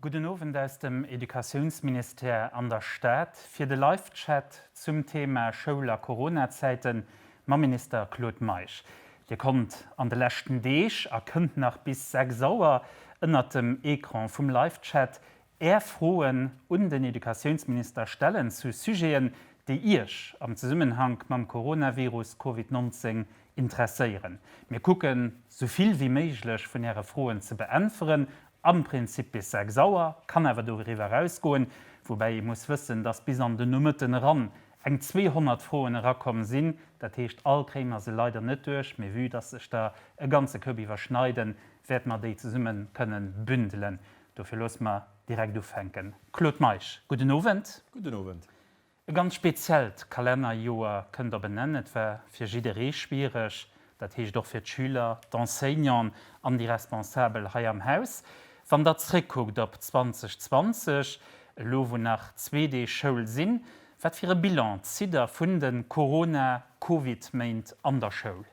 Gudden Owend aus dem Educatiounsministère an der Stad fir de Live-Chat zum Thema Schoul a Coronazäiten mam Minister Claude Meisch. Dir konnt an de leschten Deeg a kënnt nach bis 6 Auer ënnert dem Ecran vum Live-Chat Är Froen un den Educatiounsminister stellen zu Sujeten, déi Iech am Zesummenhank mam Coronavirus Covid 19 interesséieren. Mir kucken, sou vill wéi méiglech vun Äre Froen ze beäntweren, am Prinzip bis 6 Auer, kann awer doriwwer erausgoen, woubäi ee muss wëssen, dass bis an den Nomëtten eran eng 200 Froen erakomm sinn. Dat heescht, all kréie mer se leider net duerch, mee vue dass sech der e ganze Koup iwwerschneiden, wäerte mer déi zesumme kënnen bündelen. Dofir loosse mer direkt ufänken. Claude Meisch, gudden Owend. Gudden Owend. E ganz speziellt Kalennerjoer kënnt op en Enn. Et war fir jidderee schwiereg, dat heescht och fir d'Schüler, d'Enseignanten an déi Responsabel hei am Haus. Wann Der zréckkuckt op 2020, elo wou nach zwee Deeg Schoul sinn, wat fir e Bilan zitt Der vun de Corona-Covid-Méint an der Schoul?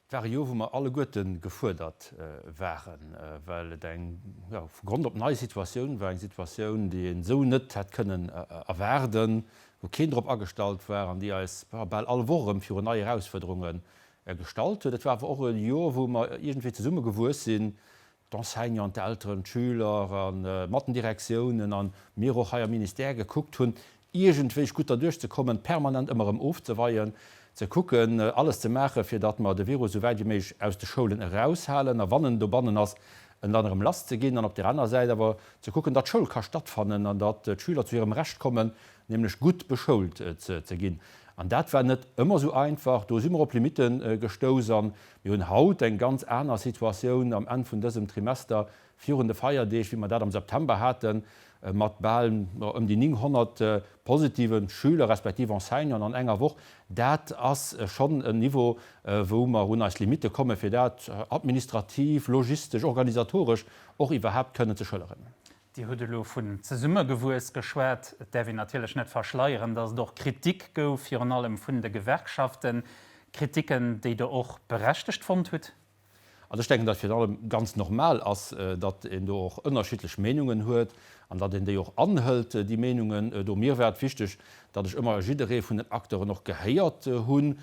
Et war e Joer, wou mer alleguerte gefuerdert waren, well et eng, jo, vu Grond op nei Situatioun war, eng Situatioun, déi een esou net hätt kënnen erwaarden, wou keen drop agestallt war an déi eis bal all Woch erëm virun nei Erausfuerderunge gestallt huet. Et war awer och e Joer, wou mer iergendwéi zesumme gewuess sinn, d'Enseignanten, d'Elteren, d'Schüler a mat den Direktiounen an mir och hei am Ministère gekuckt hunn, iergendwéi gutt derduerch ze kommen, permanent ëmmer erëm ofzeweien, ze kucken, alles ze maachen, fir datt mer de Virus esou wäit wéi méiglech aus de Schoulen eraushalen a wann en dobannen ass, en dann erëm lasszeginn an op där anerer Säit awer ze kucken, datt d'Schoul ka stattfannen an datt d'Schüler zu hirem Recht kommen, nämlech gutt beschoult ze ginn. An dat war net ëmmer esou einfach. Do si mer op Limitte gestouss a mir hunn haut eng ganz aner Situatioun am Enn vun dësem Trimester virun de Feierdeeg, wéi mer dat am September hate mat bal ëm déi 900 positive Schüler respektiv Enseignanten an enger Woch. Dat ass schonn en Niveau, wou mer un eis Limitte kommen, fir dat administrativ, logistesch, organisatoresch och iwwerhaapt kënnen ze schëlleren. Dir hutt elo vun zesummegewuess geschwat. Et däerf een natierlech net verschleieren, datt et och Kritik gouf, virun allem vun de Gewerkschaften. Kritiken, déi Der och berechtegt fonnt hutt? Also ech denken, datt virun allem ganz normal ass, datt een do och ënnerschiddlech Meenungen huet an datt een déi och anhëlt, déi Meenungen do. Mir war et wichteg, datt ech ëmmer jidderee vun den Acteuren och gehéiert hunn.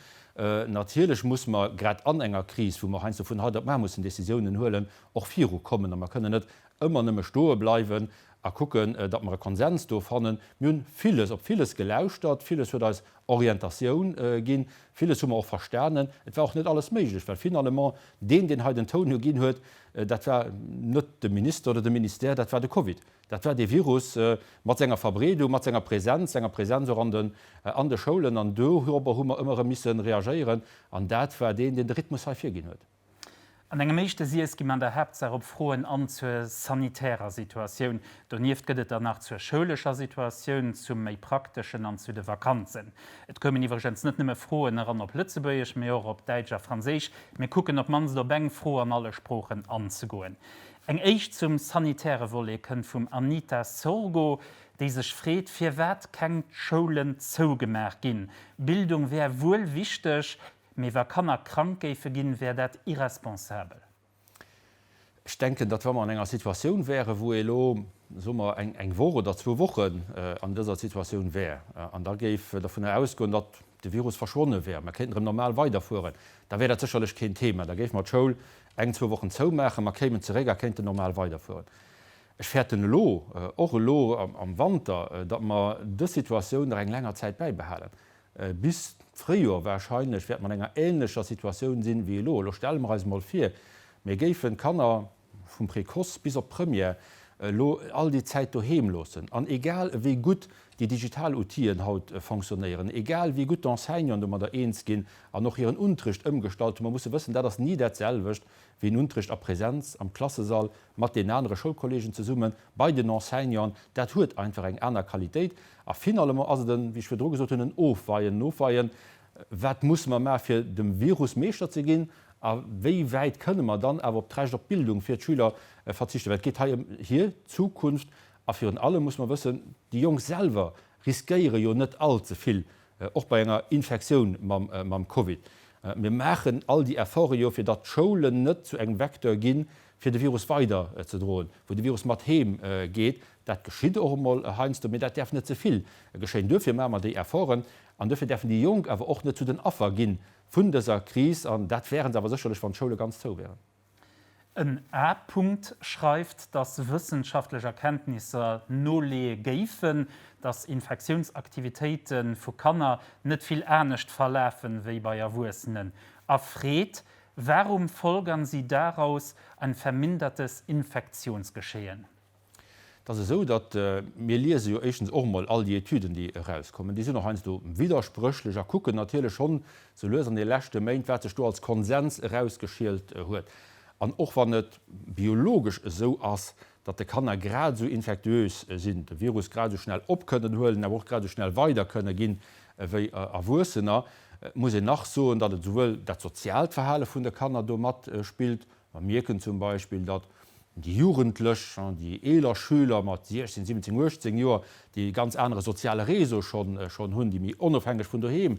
Natierlech muss mer grad an enger Kris, wou mer heiansdo vun haut op mar mussen Décisiounen huelen, och virukommen a mer kënnen net ëmmer nëmme stoe bleiwen a kucken, datt mer e Konsens do fannen. Mir hunn villes, op villes gelauschtert, villes huet eis Orientatioun ginn, villes hu mer och verstanen. Et war och net alles méiglech, well finalement deen, deen hei den Toun uginn huet, dat war net de Minister oder de Ministère, dat war de Covid. Dat war dee Virus mat senger Verbreedung, mat senger Präsenz, senger Präsenz och an den, an de Schoulen. An dorobber hu mer ëmmer erëm misse reagéieren. An dat war deen, deen de Rhythmus hei virginn huet. An engem éischte Siess gi mer an der Haaptsaach op Froen an zur sanitärer Situatioun. Donieft gëtt et der nach zur schoulescher Situatioun, zum méi Prakteschen an zu de Vakanzen. Et koumen iwwregens net nëmme Froen eran op Lëtzebuergesch, mee och op Däitsch a Franséisch. Mir kucken op d'mannst op eng Fro an alle Sproochen anzegoen. Eng éischt zum sanitäre Volet kënnt vum Anita Sorgo, déi sech freet, firwat keng Schoulen zougemaach ginn. Bildung wär wuel wichteg, Mee wa Kanner krank géife ginn, wär dat irresponsabel. Ech denken, datt wa mer an enger Situatioun wären, wou ee elo, soe mer, eng Woch oder zwou Wochen an dëser Situatioun wär, an da géif dovunner ausgoen, datt de Virus verschwonne wär, mer kéinten erëm normal weiderfueren, da wär dat sécherlech keen Thema. Da géife mer d'Schoul eng, zwou Wochen zoumaachen, mer kéimen zeréck a kéinten normal weiderfueren. Ech fäerten elo, och elo am Wanter, datt mer dës Situatioun nach eng länger Zäit bäibehalen. Bis d'Fréijoer warscheinlech wäerte mer an enger änlecher Situatioun sinn wéi elo. Elo stelle mer eis emol vir, mir géifen d'Kanner vum Précoce bis op d'Première elo all déi Zäit doheem loossen. An egal ewéi gutt déi digital Outiller haut fonctionnéieren, egal wéi gutt d'Enseignanten domadder eens ginn an och hiren Unterricht ëmgestallt hunn, mer musse wëssen, dat ass ni dat selwecht wéi en Unterricht a Präsenz am Klassesall mat deenen anere Schoulkolleegen zesummen, bei den Enseignanten, dat huet einfach eng aner Qualitéit. A finalement ass et en, wéi ech virdru gesot hunn, en Ofweien, en Ofweien, wat musse mer maachen, fir dem Virus Meeschter ze ginn a wéi wäit kënne mer dann awer op d'Recht op Bildung fir d'Schüler verzichten, well et geet hei ëm hir Zukunft. A virun allem muss mer wëssen, déi Jonk selwer riskéiere jo net all ze vill, och bei enger Infektioun mam Covid. Mir maachen all déi Efforte jo, fir datt d'Schoulen net zu engem Vecteur ginn, fir de Virus weider ze droen, wou de Virus mat heem geet. Dat geschitt och emol heiansdo, mee dat däerf net ze vill geschéien. Duerfir maache mer déi Efforten an duerfir däerfen déi Jonk awer och net zu den Affer gi vun dëser Kris. An dat wären se awer sécherlech, wann d'Schoule ganz zou wären. En A. Punkt schreift, datt wëssenschaftlech Erkenntnisser noleeë géifen, datt Infektiounsaktivitéite vu Kanner net vill anescht verlafen wéi bei Erwuessenen, a freet, Warum folgern Sie daraus ein vermindertes Infektionsgeschehen? Et ass esou, datt mir liese jo éischtens och emol all déi Etüden, déi erauskommen. Déi sinn och heiansdo widderspréchlech a kucken natierlech schonn sou lues an de leschte Méint, wat sech do als Konsens erausgeschielt huet. An och wann et biologesch esou ass, datt de Kanner grad esou infektiös sinn, de Virus grad esou schnell op kënnen huelen, awer och grad esou schnell weider kënne ginn ewéi Erwuessener, muss een nach soen, datt et esouwuel dat soziaalt Verhale vun de Kanner do matspillt, Mer mierken zum Beispill, datt déi Jugendlech, déi eeler Schüler mat 16, 17, 18 Joer, déi e ganz anere soziale Réseau schonn hunn, déi méi onofhängeg vun doheem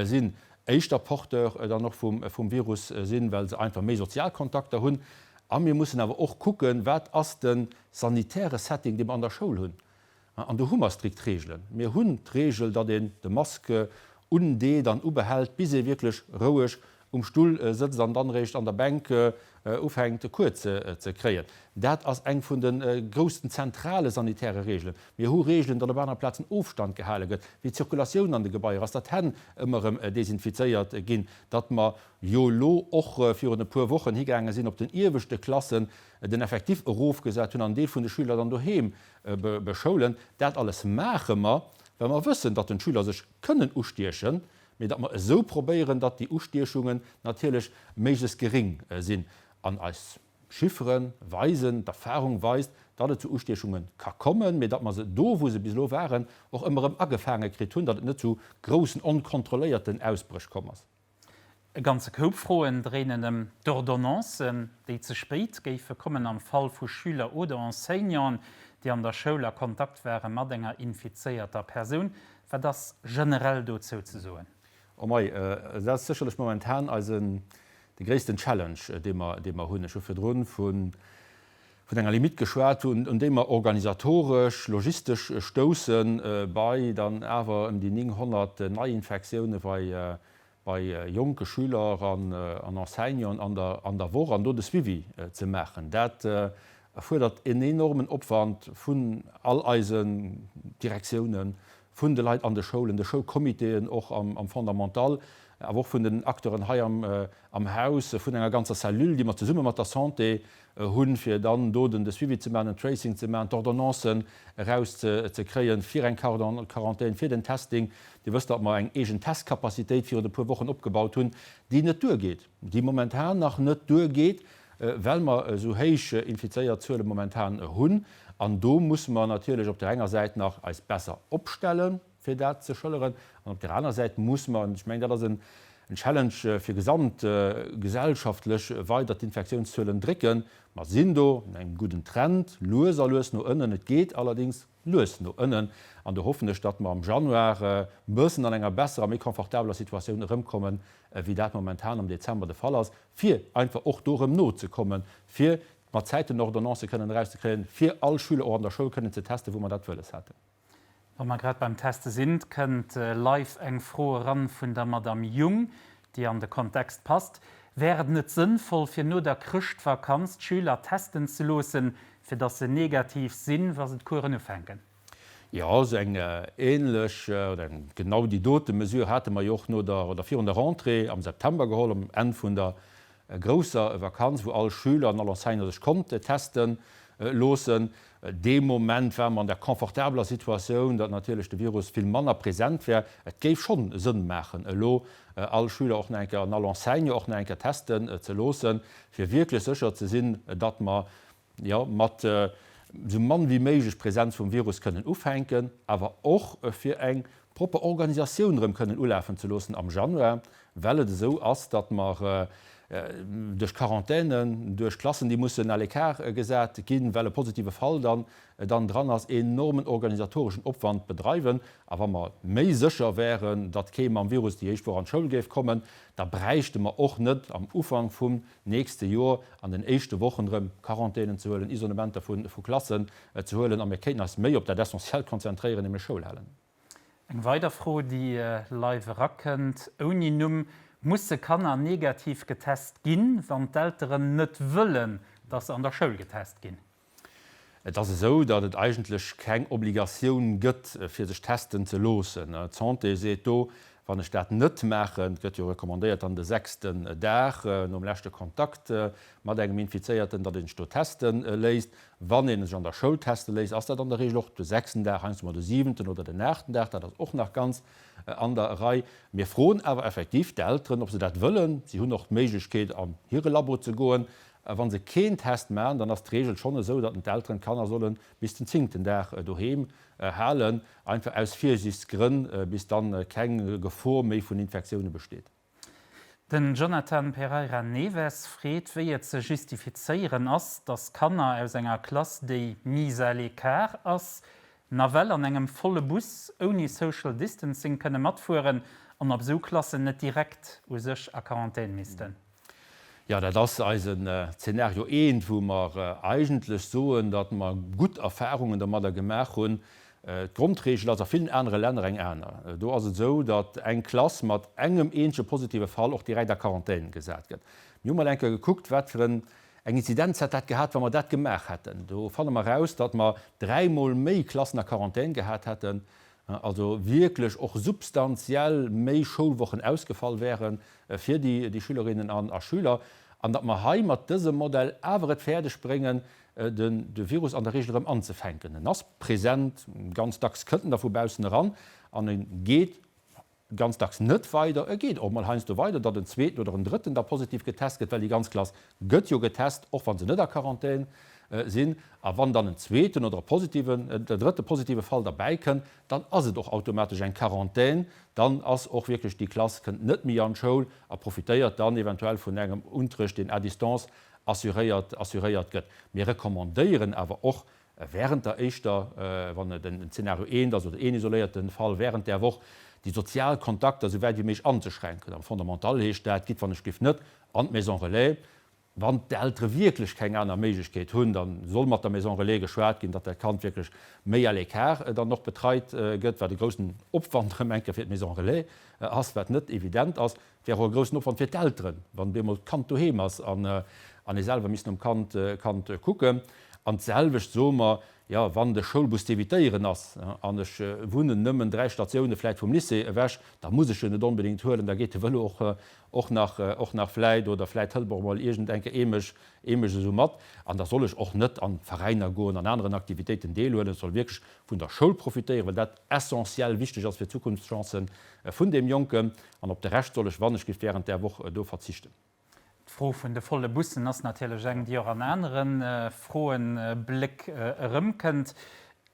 sinn, éischter Porteur dann och vum Virus sinn, well se einfach méi sozial Kontakter hunn. A mir mussen awer och kucken, wat ass de sanitäre Setting, dee mer an der Schoul hunn. An do hu mer strikt Reegelen. Mir hunn d'Reegel, datt een de Masque undeet an ubehält, bis ee wierklech roueg um Stull sëtzt an dann eréischt an der Bänk ufänkt, Cours ze kréien. Dat ass eng vun de groussten zentrale sanitäre Reegelen. Mir hu Reegelen, datt op anere Plazen Ofstand gehale gëtt, wéi d'Zirkulatioun an de Gebaier ass, datt d'Hänn ëmmer erëm desinfizéiert ginn, datt mer jo elo och virun e puer Wochen higaange sinn, op den ieweschte Klassen den Effectif erofgesat hunn an en Deel vun de Schüler dann doheem beschoulen. Dat alles maache mer, well mer wëssen, datt den d'Schüler sech kënnen ustiechen, mee datt mer esou probéieren, datt déi Ustiechungen natierlech méiglechst geréng sinn. An eis Chiffere weisen, d'Erfahrung weist, datt et zu Ustiechunge ka kommen, mee datt mer se do, wou se bis elo waren, och ëmmer erëm agefaange kritt hunn, datt et net zu groussen onkontrolléierten Ausbréch komm ass. E ganze Koup Froen dréinen ëm d'Ordonnancen, déi ze spéit géife kommen am Fall vu Schüler oder Enseignanten, déi an der Schoul a Kontakt ware mat enger infizéierter Persoun. Wat ass generell dozou ze soen? Oh mei, dat ass sécherlech momentan eisen, de gréissten Challenge, dee mer, dee mer hunn. Ech hu virdrun vun, vun enger Limitt geschwat, un, un déi mer organisatoresch, logistesch stoussen, bei dann awer ëm déi 900 Neiinfektioune bei, bei jonke Schüler an Enseignanten an der Woch an do de Suivi ze maachen, dat erfuerdert en enormen Opwand vun all eisen Direktiounen, vun de Leit an de Schoulen, de Schoulcomitéen och am Fondamental, awer och vun den Acteuren hei am Haus, vun enger ganzer Cellule, déi mer zesumme mat der Santé hunn, fir dann do den de Suivi ze maachen, den Tracing ze maachen, d'Ordonnancen eraus ze kréien fir eng Quarantän, fir den Testing. Dir wësst, datt mer eng eegen Testcapacitéit virun e puer Wochen opgebaut hunn, déi net duergeet, déi momentan nach net duergeet, well mer esou héich infizéiert Zuele momentan hunn. An do musse mer natierlech op där enger Säit nach eis besser opstellen, fir dat ze schëlleren. An op där aner Säit muss mer, an ech mengen, dat ass en Challenge fir gesamtgesellschaftlech, weider d'Infektiounszuelen drécken. Mer sinn do an engem gudden Trend, lues a lues no ënnen. Et geet allerdéngs lues no ënnen. An do hoffen ech, datt mer am Januar e bëssen an enger besserer, méi confortabeler Situatioun erëmkommen, wéi dat momentan am Dezember de Fall ass, fir einfach och do erëm nozekommen, fir mat Zäiten Ordonnancë kënnen erauszekréien, fir all Schüler och an der Schoul kënnen ze testen, wou mer dat wëlles haten. Wa mer grad beim Teste sinn, kënnt live eng Fro eran vun der Madame Jung, déi an de Kontext passt, Wär et net sënnvoll, fir no der Chrëschtvakanz d'Schüler testen ze loossen, fir datt se negativ sinn, wa se d'Coursen ufänken? Jo, esou eng ähnlech oder eng genau déi dote Mesure hate mer jo och no der oder virun der Rentrée am September geholl, um Enn vun der grousser Vakanz, wou all Schüler an all Enseignant sech konnt teste loossen. Dee Moment ware mer an der confortabeler Situatioun, datt natierlech de Virus vill manner present war. Et géif schonn Sënn maachen, elo all Schüler och nach eng Kéier an all Enseignant och nach eng Kéier testen ze loossen, fir wierklech sécher ze sinn, datt mer, jo, mat esou mann wéi méiglech Präsenz vum Virus kënnen ufänken, awer och fir eng propper Organisatioun erëm kënnen ulafen ze loossen am Januar, well et esou ass, datt mer. Duerch Quarantänen, duerch Klassen, déi mussen à l'écart gesat ginn, well e positive Fall dann dann dran ass, enormen organisatoreschen Opwand bedreiwen. A wa mer méi sécher wären, datt kee mam Virus déi éischt Woch an d'Schoul géif kommen, da bräichte mer och net am Ufank vum nächste Joer an den éischte Wochen erëm Quarantänen ze huelen, Isolementer vu Klassen ze huelen a mir kéinten eis méi op dat Essentiellt konzentréieren, nämlech Schoul halen. Eng weider Fro, déi live erakënnt, ouni Numm, Musse Kanner negativ getest ginn, wann d'Elteren net wëllen, datt se an der Schoul getest ginn? Et ass esou, datt et eigentlech keng Obligatioun gëtt, fir sech testen ze loossen. D'Santé seet do, wann ech dat net maachen, et gëtt jo recommandéiert dann de sechsten Dag nom leschte Kontakt mat engem Infizéierten, datt ee sech do teste léisst. Wann ee sech an der Schoul teste léisst, ass dat an der Reegel och de sechsten Dag, heiansdo mol de siwenten oder den aachten Dag, dat ass och nach ganz an der Rei. Mir froen awer effektiv d'Elteren, ob se dat wëllen. Si hunn och d'Méiglechkeet, an hire Labo ze goen. A wa se keen Test maachen, dann ass d'Reegel schonn esou, datt d'Elteren d'Kanner solle bis den zéngten Dag doheem halen, einfach aus Virsiichtsgrënn, bis dann keng Gefor méi vun Infektioune besteet. Den Jonathan Pereira Neves freet, wéi et ze justifizéieren ass, datt Kanner aus enger Klass, déi mise à l'écart ass, nawell an engem volle Bus ouni Social Distancing kënne matfueren an ob esou Klassen net direkt u sech a Quarantän missten. Jo, dat ass eisen Zeenario eent, wou mer eigentlech soen, datt mer gutt Erfahrungen domadder gemaach hunn. D'Grondregel ass a villen anere Länner eng aner. Do ass et esou, datt eng Klass mat engem eenzege positive Fall och direkt a Quarantän gesat gëtt. Mir hu mol eng Kéier gekuckt, wat fir eng Inzidenz hätt dat gehat, wa mer dat gemaach hätten. Do fanne mer eraus, datt mer dräimol méi Klassen a Quarantän gehat hätten, also wierklech och substantiell méi Schoulwochen ausgefall wäre fir déi Schülerinnen a Schüler, an datt mer hei mat dësem Modell awer et fäerdeg bréngen, de Virus an der Regel erëm anzefänken. En ass present, ganz dacks kënnt en da vu baussen eran an e geet ganz dacks net weider. E geet och mol heiansdo weider, datt en zweeten oder en drëtten da positiv getest gëtt, well déi ganz Klass gëtt jo getest, och wa se net a Quarantän sinn. A wann dann en zweeten oder e positiven, e drëtte positive Fall derbäi kënnt, dann ass et och automatesch eng Quarantän. Dann ass och wierklech déi Klass kënnt net méi an d'Schoul a profitéiert dann eventuell vun engem Unterrecht, deen à distance assuréiert assuréiert gëtt. Mir recommandéieren awer och während der éischter, wann et en Zeenario eent ass oder een isoléierte Fall während där Woch, déi sozial Kontakter esou wäit wéi méiglech anzeschränken. Am Fondamental heescht dat, Gitt wann ech giff net an d'Maison relais. Wann d'Eltere wierklech keng aner Méiglechkeet hunn, da soll mat der Maison relais geschwat ginn, datt dat Kand wierklech méi à l'écart dann och betreit gëtt, wat e groussen Opwand erëm eng Kéier fir d'Maison relais ass, wat net evident ass. Et wär och e groussen Opwand fir d'Elteren, wann op eemol d'Kand doheem ass an ee selwer misst nom Kand Kand kucken. An d'selwecht soe mer, jo, wann de Schoulbus z'evitéieren ass an ech wunnen nëmmen 3 Statioune vläit vum Lycée ewech, da muss ech en net onbedéngt huelen, da geet de Vëlo och och nach och nach vläit oder vläit hëlt och emol iergend enke ee mech ee mech esou mat. An da soll ech och net an Veräiner goen, an aneren Aktivitéiten deelhuelen, ech soll wierklech vun der Schoul profitéieren, well dat essentiell wichteg ass fir d'Zukunftschancen vun deem Jonken. An op de Rescht soll ech, wann ech giff, während där Woch do verzichten. D'Fro vun de volle Bussen ass natierlech eng, déi och an anere Froebléck erëmkënnt.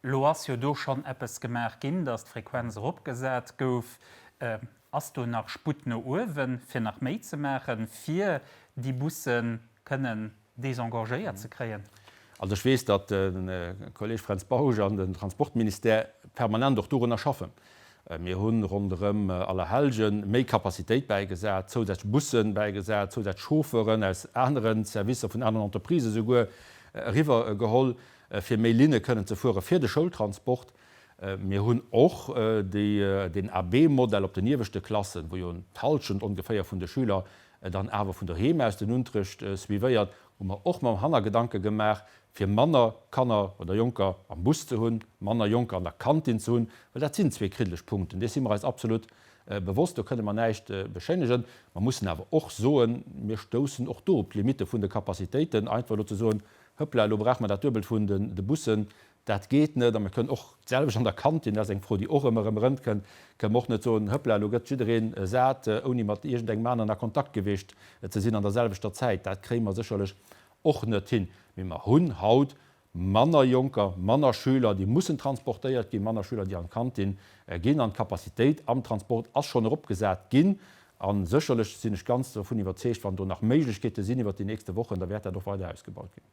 Elo ass jo do schonn eppes gemaach ginn, datt d'Frequenz eropgesat gouf. Ass do nach Sputt no uewen, fir nach méi ze maachen, fir déi Busse kënnen desengorgéiert ze kréien? Also ech weess, datt de Kolleg Fränz Bausch an den Transportministère permanent och dorunner schaffen. Mir hu ronderëm Allerhellgen méi Capacitéit bäigesat, zousätzlech Busse bäigesat, zousätzlech Chauffeuren aus anere Servicer vun aneren Entreprisë souguer eriwwergeholl, fir méi Linne kënnen ze fuere fir de Schoultransport. Mir hunn och deen AB-Modell op den ieweschte Klassen, wou jo d'Hallschent ongeféier vun de Schüler dann awer vun doheem aus den Unterrecht suivéiert, hu mer och mam Hannergedanke gemaach, fir manner Kanner oder Jonker am Bus ze hunn, manner Jonker an der Kantin ze hunn, well dat sinn zwee kriddeleg Punkten, dees si mer eis absolut bewosst, do kënne mer näischt beschéinegen. Mer mussen awer och soen, mir stoussen och do op d'Limitte vun de Capacitéiten. Einfach elo ze soen, Hëppla, elo brauche mer dat Duebelt vun de Bussen, Dat geet net. A mir kënnen och d'selwecht an der Kantin, dat ass eng Fro, déi och ëmmer erëm erëmkënnt, kënnen mer och net soen, Hëppla, elo gëtt jiddereen sat, ouni mat iergendengem aneren a Kontakt gewiescht ze sinn an der selwechter Zäit. Dat kréie mer sécherlech och net hin. Mee mer hunn haut manner Jonker, manner Schüler, déi mussen transportéiert ginn, manner Schüler, déi an d'Kantin ginn. An d'Capacitéit am Transport ass schonn eropgesat ginn. A sécherlech sinn ech ganz dovun iwwerzeegt, wann do nach Méiglechkeete sinn iwwert déi nächste Wochen, da wäert dat och weider ausgebaut ginn.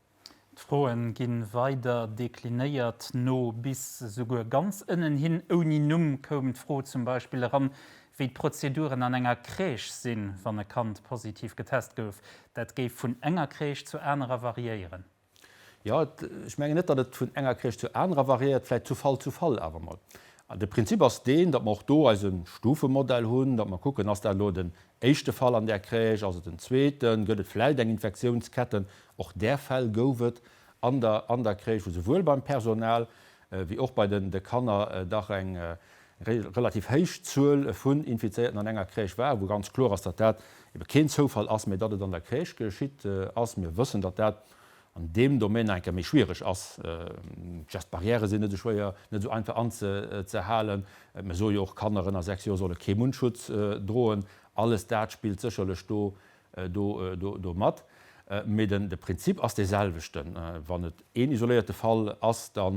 D'Froen gi weider deklinéiert, no bis esouguer ganz ënnen hin. Ouni Numm koum d'Fro zum Beispill eran, wéi d'Prozeduren an enger Crèche sinn, wann e Kand positiv getest gouf. Dat géif vun enger Crèche zur anerer variéieren. Jo, ech mengen net, datt et vun enger Crèche zur anerer variéiert, vläicht zu Fall zu Fall awer mol. De Prinzip ass deen, datt mer och do eise Stufemodell hunn, datt mer kucken, ass dat elo den éischte Fall an där Crèche, ass et den zweeten, gëtt et vläicht eng Infektiounsketten? Och där Fäll gouf et an der an der Crèche, wou souwuel beim Personal wéi och bei den de Kanner dach eng relativ héich Zuel vun Infizéierten an enger Crèche war, wou ganz kloer ass, datt dat ebe keen Zoufall ass, mä datt et an der Crèche geschitt ass. Mir wëssen, datt dat an deem Domaine nach eng Kéier méi schwiereg ass. D'Gestes barrières sinn net esou schwéier, net esou einfach anzehalen. Mir soe jo och, Kanner ënner 6 Joer solle kee Mundschutz droen. Alles dat spillt sécherlech do do mat. Mee de Prinzip ass dee selwechten. Wann et een isoléierte Fall ass, da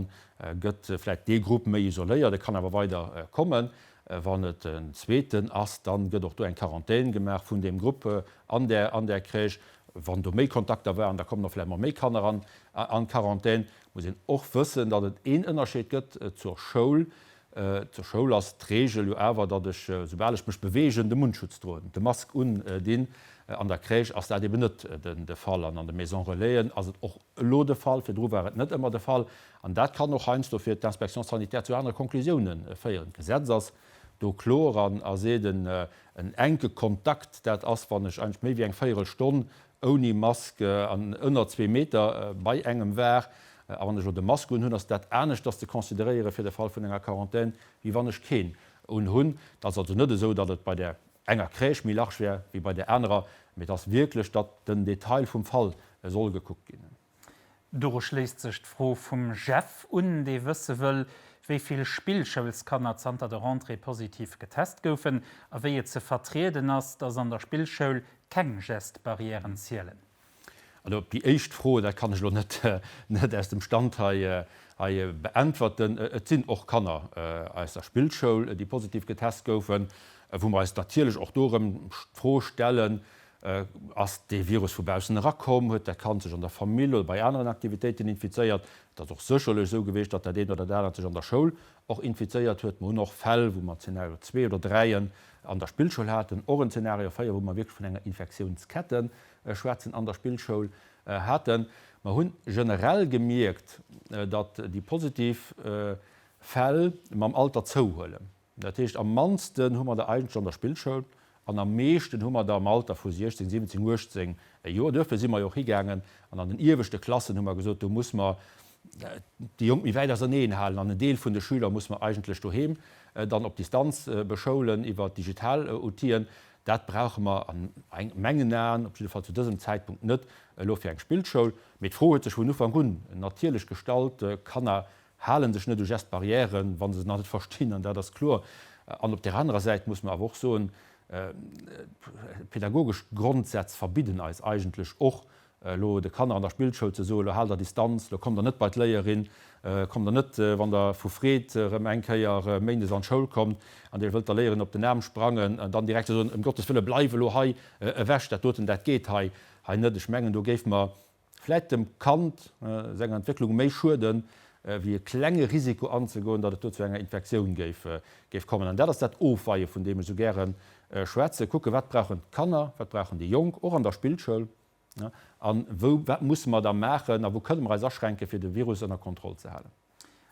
gëtt vläicht dee Grupp méi isoléiert, e kann awer weider kommen. Wann et en zweeten ass, da gëtt och do eng Quarantän gemaach vun deem Grupp an där an där Crèche. Wann do méi Kontakter waren, da kommen och vläicht mol méi Kanner an an d'Quarantän. Muss een och wëssen, datt et een Ënnerscheed gëtt zur Schoul. Zur Schoul ass d'Reegel jo awer, datt ech, soubal ech mech beweegen, de Mundschutz droen, de Mask undinn. An der Crèche ass dat eben net de Fall an an de Maisons Relaisen ass et och elo de Fall, virdru war et net ëmmer de Fall. An dat kann och heiansdo fir d'Inspection sanitaire zu anere Konklusiounen féieren. D'Gesetz ass do kloer an a seet, en enke Kontakt, dat ass, wann ech eigentlech méi wéi eng Véierelstonn ouni Mask an ënner zwee Meter bei engem war. A wann ech elo de Mask unhunn, ass dat aneschters ze consideréiere fir de Fall vun enger Quarantän, wéi wann ech keen unhunn. Et ass also net esou, datt et bei där enger Crèche méi large wär wéi bei där anerer, mee et ass wierklech, datt den Detail vum Fall soll gekuckt ginn. Doru schléisst sech d'Fro vum Jeff un, dee wësse wëll, wéi vill Spillschoulskanner zanter der Rentrée positiv getest goufen a wéi et ze vertrieden ass, datt an der Spillschoul keng Geste-barrièren zielen. Also op déi éischt Fro, dat kann ech elo net net aus dem Stand hei hei beäntwerten. Et sinn och Kanner aus der Spillschoul, déi positiv getest goufen, wou mer eis natierlech och do erëm d'Fro stellen, Ass dee Virus vu baussen erakomm? Huet dat Kand sech an der Famill oder bei aneren Aktivitéiten infizéiert? Et ass och sécherlech esou gewiescht, datt dat eent oder dat anert sech an der Schoul och infizéiert huet. Mer hunn och Fäll, wou mer Zeenario 2 oder 3 an der Spillschoul haten, och en Zeenario 4, wou mer wierklech vun enger Infektiounskette schwätzen an der Spillschoul haten. Mer hunn generell gemierkt, datt déi positiv Fäll mam Alter zouhuelen. Dat heescht, am mannsten hu mer der eigentlech an der Spillschoul an am meeschten hu mer der am Alter vu 16, 17, 18 Joer. Duerfir si mer jo och higaangen an an den ieweschte Klassen hu mer gesot, do muss mer déi Jonk méi wäit auserneen halen an en Deel vun de Schüler muss mer eigentlech doheem dann op Distanz beschoulen iwwer digital Outiller. Dat brauche mer an mengen Aen, op jidde Fall zu dësem Zäitpunkt net elo fir eng Spillschoul. Mee d'Fro huet sech vun Ufank un natierlech gestallt, Kanner hale sech net u Gestes barrièren, wa se se nach net verstinn, an dat ass kloer. An op där anerer Säit muss mer awer och soen, Pädagogesch Grondsätz verbidden eis eigentlech och, elo de Kanner an der Spillschoul ze soen, elo haalt der Distanz, elo kommt der net bei d'Léierin, kommt der net, wann der vu Freed erëm eng Kéier méindes an d'Schoul kommt an dir wëllt der Léierin op den Aarm sprangen, dann direkt ze soen, ëm Gottes Wëlle bleif elo hei ewech, dat doten, dat geet hei net. Ech mengen, do géife mer vläit dem Kand senger Entwécklung méi schueden, wéi e klenge Risiko anzegoen, datt et do zu enger Infektioun géif kommen. An dat ass dat Ofweie vun deem ech esou gäre schwätzen, kucken, wat brauchen d'Kanner, wat brauchen déi Jonk, och an der Spillschoul, a wou, wat musse mer da maachen a wou kënne mer eis aschränken, fir de Virus ënner Kontroll ze halen.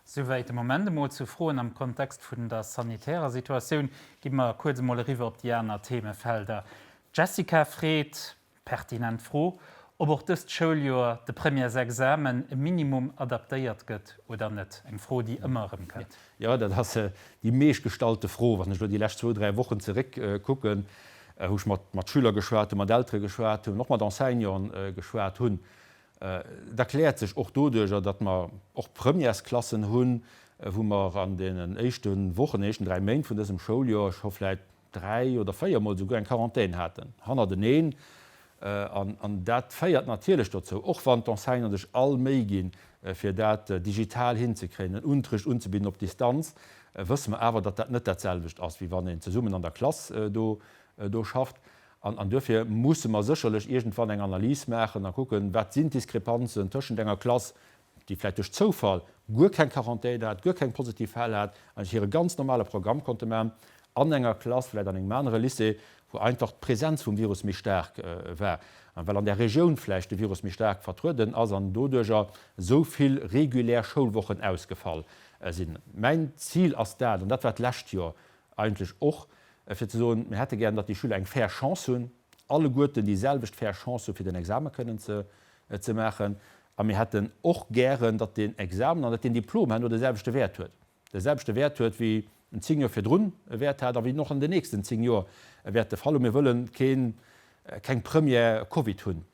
Souwäit de Moment emol zu Froen am Kontext vun der sanitärer Situatioun. Gi mer kuerz emol eriwwer op déi aner Themefelder. D'Jessica freet, pertinent Fro, ob och dëst Schouljoer de Premièresexamen e Minimum adaptéiert gëtt oder net. Eng Fro, déi ëmmer erëm kënnt. Jo, dat ass déi meeschtgestallte Fro. Wann ech elo déi lescht zwou, dräi Wochen zeréckkucken, wou ech mat Schüler geschwat hunn, mat Eltere geschwat hunn, och mat Enseignanten geschwat hunn, Et erkläert sech och doduerjer, datt mer och Premièresklassen hunn, wou mer an deenen éischte Wochen, den éischten 3 Méint vun dësem Schouljoer scho vläicht 3 oder 4 Mol esouguer eng Quarantän haten, hannerteneen. An dat féiert natierlech dozou, och wann d'Enseignanten sech all Méi ginn, fir dat digital hinzekréien, en Unterricht unzebidden op Distanz, wësse mer awer, datt dat net dat selwecht ass, wéi wann een zesummen an der Klass do. do schafft. An duerfir musse mer sécherlech iergendwann eng Analys maachen a kucken, wat sinn d'Diskrepanzen tëschent enger Klass, déi vläicht duerch Zoufall guer keng Quarantän hat, guer keng positiv Fäll hat an hire ganz normale Programm konnte maachen, an enger Klass vläicht an engem anere Lycée, wou einfach d'Presenz vum Virus méi staark war, well an där Regioun vläicht de Virus méi staark vertrueden ass an doduerjer esou vill regulär Schoulwochen ausgefall sinn. Mäin Zil ass dat, an dat war d'lescht Joer eigentlech och, fir ze soen, mir hätte gären, datt déi Schüler eng fair Chance hunn, alleguerten déi selwecht fair Chance hu fir den Exame kënnen ze maachen. A mir hätten och gären, datt deen Examen an datt deen Diplom herno de selwechte Wäert huet, de selwechte Wäert huet, wéi en 10 Joer virdrun e Wäert hat a wéi en och an den nächsten 10 Joer wäert de Fall hunn. Mir wëlle keen, keng Première Covid hunn.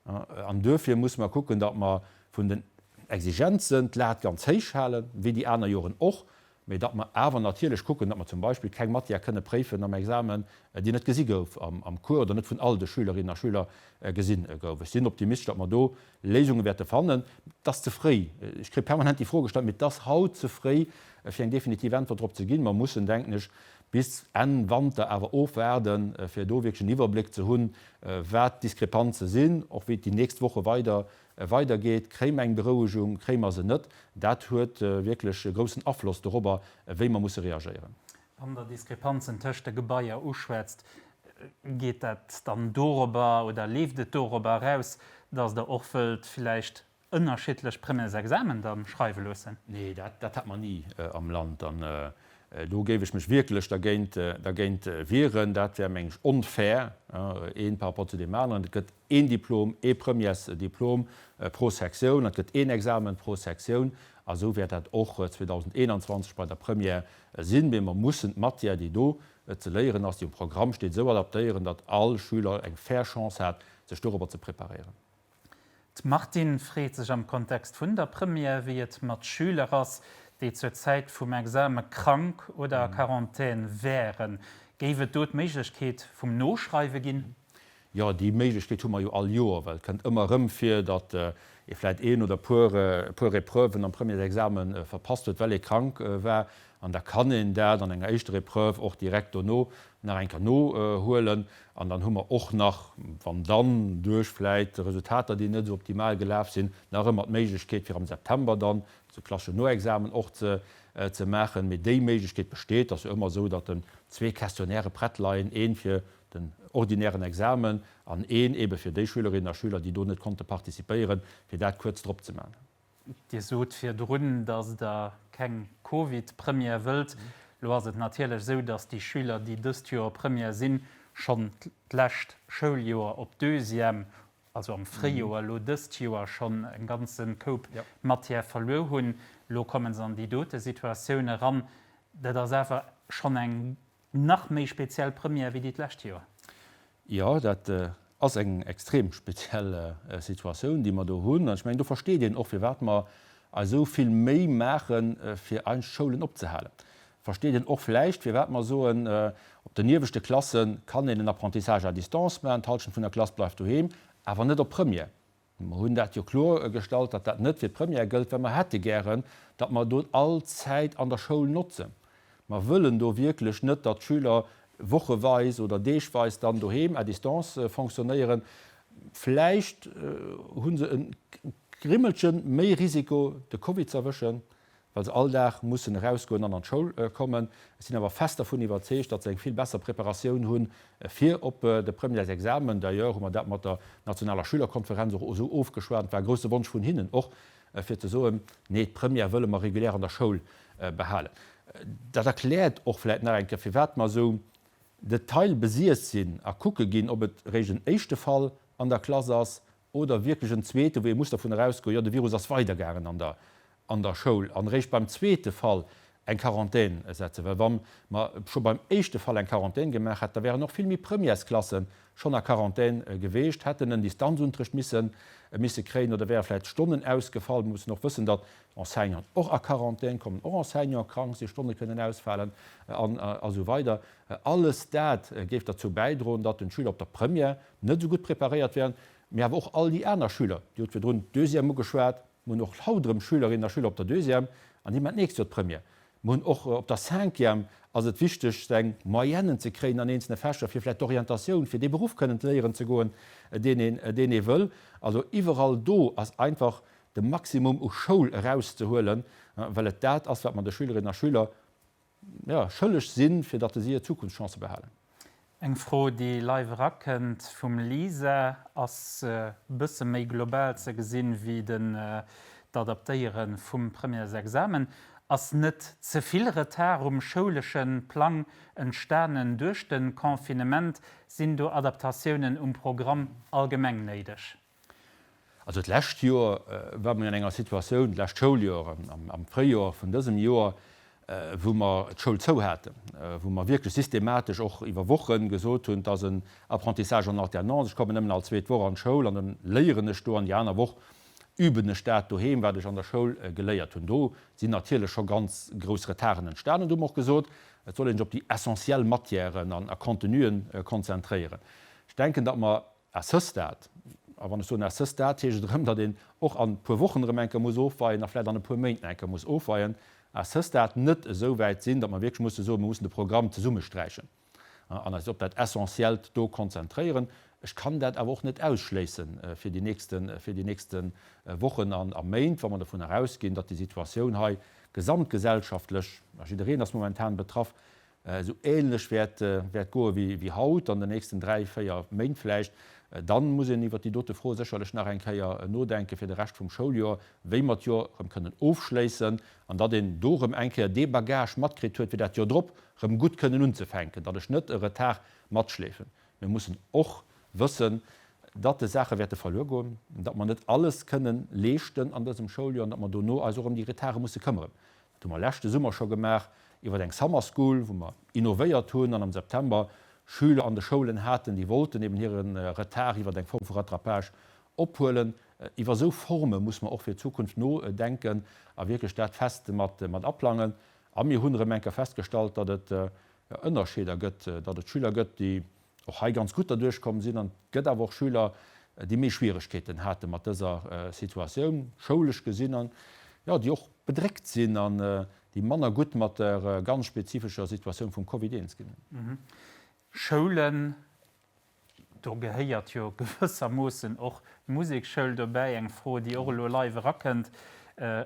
An duerfir musse mer kucken, datt mer vun den Exigenzen d'Lat ganz héich halen, wéi déi aner Joren och, mee datt mer awer natierlech kucken, datt mer zum Beispill keng Matière kënne préifen am Examen, déi net gesi gouf am Cours oder net vun all de Schülerinnen a Schüler gesinn gouf. Ech sinn optimistesch, datt mer do Léisunge wäerte fannen. Et ass ze fréi, ech kréie permanent déi Fro gestallt, mee et ass haut ze fréi, fir eng definitiv Äntwert drop ze ginn. Mer mussen, denken ech, bis Enn Wanter awer ofwaarden, fir do wierklech en Iwwerbléck ze hunn, wat d'Diskrepanze sinn, och wéi et déi nächst Woche weider weidergeet. Kréie mer eng Berouegung, kréie mer se net? Dat huet wierklech e groussen Afloss dorobber, wéi mer musse reagéieren. Wann Der Diskrepanzen tëscht de Gebaier uschwätzt, geet dat dann dorobber oder leeft et dorobber eraus, datt Der och wëllt villäicht ënnerschiddlech Premièresexamen da schreiwe loossen? Nee, dat hat mer ni am Land. An do géif ech mech wierklech dergéint dergéint wieren. Dat wär, meng ech, onfair, ee par rapport zu deem aneren. Et gëtt een Diplom, ee Premièresdiplom pro Sektioun, an et gëtt een Examen pro Sektioun. A esou wäert dat och 2021 bei der Première sinn. Mee mer mussen d'Matière, déi do ze léieren ass, déi um Programm steet, esou adaptéieren, datt all Schüler eng fair Chance hat, sech dorobber ze preparéieren. D'Martine freet sech am Kontext vun der Première, wéi et mat Schüler ass, déi zur Zäit vum Exame krank oder a Quarantän wären. Géif et do d'Méiglechkeet vum Noschreiwe ginn? Jo, déi Méiglechkeet hu mer jo all Joer, well et kënnt ëmmer erëm vir, datt ee vläit een oder puer puer Épreuven am Premièresexamen verpasst huet, well ee krank war. An da kann een dat an enger éischter Épreuve och direkt dono nach eng Kéier nohuelen. An dann hu mer och nach, wann dann duerch vläit Resultater, déi net esou optimal gelaf sinn, nach ëmmer d'Méiglechkeet, fir am September dann esou klasseschen Noexamen och ze maachen. Mee déi Méiglechkeet besteet. Et ass jo ëmmer esou, datt den zwee Questionnairë prett leien, een fir den ordinären Examen an een eebe fir déi Schülerinnen a Schüler, déi do net konnte participéieren, fir dat kuerz drop ze maachen. Dir sot virdrun, datt Der keng Covid-Première wëllt. Elo ass et natierlech esou, datt déi Schüler, déi dëst Joer Première sinn, schonn d'lescht Schouljoer op Deuxième, also am Fréijoer elo dëst Joer, schonn e ganze Koup Matière verluer hunn. Elo komme se an déi dote Situatioun eran. Dat ass awer schonn eng nach méi speziell Première wéi déi d'lescht Joer. Jo, dat ass eng extrem speziell Situatioun, déi mer do hunn. An ech mengen, do versteet een och, firwat mer eis esou vill Méi maachen, fir eis Schoulen opzehalen. Versteet een och vläicht, firwat mer soen, op den ieweschte Klasse kann een en Apprentissage à distance maachen, d'Hallschent vun der Klass bleift doheem, awer net op Première. Mer hunn dat jo kloer gestallt, datt dat net fir d'Première gëllt, well mer hätte gären, datt mer do all Zäit an der Schoul notzen. Mer wëllen do wierklech net, datt d'Schüler wocheweis oder deegweis dann doheem à distance fonctionnéieren. Vläicht hu se e Grimmelche méi Risiko, de Covid z'erwëschen, well se all Dag mussen erausgoen an an d'Schoul kommen. Ech sinn awer fest dervun iwwerzeegt, datt se eng vill besser Preparatioun hu fir op de Premièresexamen. D'ailleurs hu mer dat mat der nationaler Schülerkonferenz och esou ofgeschwat. Et war e grousse Wonsch vun hinnen och, fir ze soen, Nee, d'Première wëlle mer regulär an der Schoul behalen. Dat erkläert och vläicht nach eng Kéier, firwat mer esou detailbesiess sinn a kucke ginn, ob et eréischt en éischte Fall an der Klass ass oder wierklech en zweete, wou ee muss dervun erausgoen, jo, de Virus ass weidergaangen an der an der Schoul, an eréischt beim zweete Fall eng Quarantän setzen. Well wa mer scho beim éischte Fall eng Quarantän gemaach hätten, da wären och vill méi Premièresklasse schonn a Quarantän geweecht, hätten en Distanzunterrecht misse misse kréien oder wäre vläicht Stonnen ausgefall. Mir mussen och wëssen, datt Enseignanten och a Quarantän kommen, och Enseignanten krank sinn, Stonne kënnen ausfalen an esou weider. Alles dat géif derzou bäidroen, datt den Schüler op der Première net esou gutt preparéiert wären, mee awer och all déi aner Schüler. Dir hutt virdrun d'Deuxième ugeschwat, mir hunn och haut erëm Schülerinnen a Schüler op der Deuxième an déi maachen d'nächst Joer d'Première. Mer hunn och op der Cinquième ass et wichteg, seng Moyennen ze kréien an eenzelne Fächer, fir vläicht d'Orientatioun fir dee Beruff kënnen léieren ze goen, deen een, deen ee wëll. Also iwwerall do ass einfach de Maximum u Schoul erauszehuelen, well et dat ass, wat mer de Schülerinnen a Schüler, jo, schëlleg sinn, fir datt se hir Zukunftschancë behalen. Eng Fro, déi live erakënnt vum Lisa, ass e bësse méi global ze gesinn wéi den d'Adaptéiere vum Premièresexamen. Ass net ze vill Retard um schoulesche Plang entstanen duerch de Confinement? Sinn do Adaptatiounen um Programm allgemeng néideg? Also d'lescht Joer ware mir an enger Situatioun, d'lescht Schouljoer, am Fréijoer vun dësem Joer, wou mer d'Schoul zou haten, wou mer wierklech systematesch och iwwer Woche gesot hunn, et ass en Apprentissage en alternance, ech kommen nëmmen all zweet Woch an d'Schoul an dann léieren ech do an déi aner Woch üben ech dat doheem, wat ech an der Schoul geléiert hunn. Do sinn natierlech scho ganz grouss Retarden entstanen. Do hu mer och gesot, et soll een sech op déi essentiell Matièren a Contenuen konzentréieren. Ech denken, datt mer À ce stade, a wann ech soen à ce stade, heescht et erëm, datt een och an e puer Wochen erëm eng Kéier muss ofweien a vläicht an e puer Méint nach eng Kéier muss ofweien, à ce stade net esou wäit sinn, datt mer wierklech musse soen, mer mussen de Programm zesummesträichen an eis op dat Essentiellt do konzentréieren. Ech kann dat awer och net ausschléisse fir déi nächste, fir déi nächste Wochen a Méint, wa mer dovun erausginn, datt déi Situatioun hei gesamtgesellschaftlech, a jiddereen ass momentan betraff, esou ähnlech wäert wäert goe wéi haut an den nächsten 3, 4 Méint vläicht, dann muss een iwwert déi dote Fro sécherlech nach eng Kéier nodenke fir de Rescht vum Schouljoer, wéi mer d'Joer erëm kënnen ofschléissen an datt een do erëm eng Kéier dee Bagage matkritt huet, fir dat Joer drop erëm gutt kënnen unzefänken, datt ech net e Retard matschleefen. Mir mussen och wëssen, datt de Saache wäerte verluer goen, datt mer net alles kënnen leeschten an dësem Schouljoer an datt mer dono eis och ëm déi Retarde musse këmmeren. Dat hu mer leschte Summer scho gemaach iwwer eng Summer School, wou mer innovéiert hunn an am September Schüler an de Schoulen haten, déi wollten eben hire Retard iwwer eng Form vu Rattrapage ophuelen. Iwwer esou Forme muss mer och fir d'Zukunft nodenken a wierklech dat fest mat aplangen. A mir hunn erëm eng Kéier festgestallt, datt et Ënnerscheeder gëtt, datt et Schüler gëtt, déi och hei ganz gutt derduerch komm sinn an et gëtt awer och Schüler, déi méi Schwieregkeeten hate mat dëser Situatioun, schoulesch gesinn, an jo, déi och bedréckt sinn an déi manner gutt mat der ganz spezifescher Situatioun vum Covid eens ginn. Schoulen, do gehéiert jo gewëssermoossen och d'Musekschoul dobäi. Eng Fro, déi och elo live erakënnt,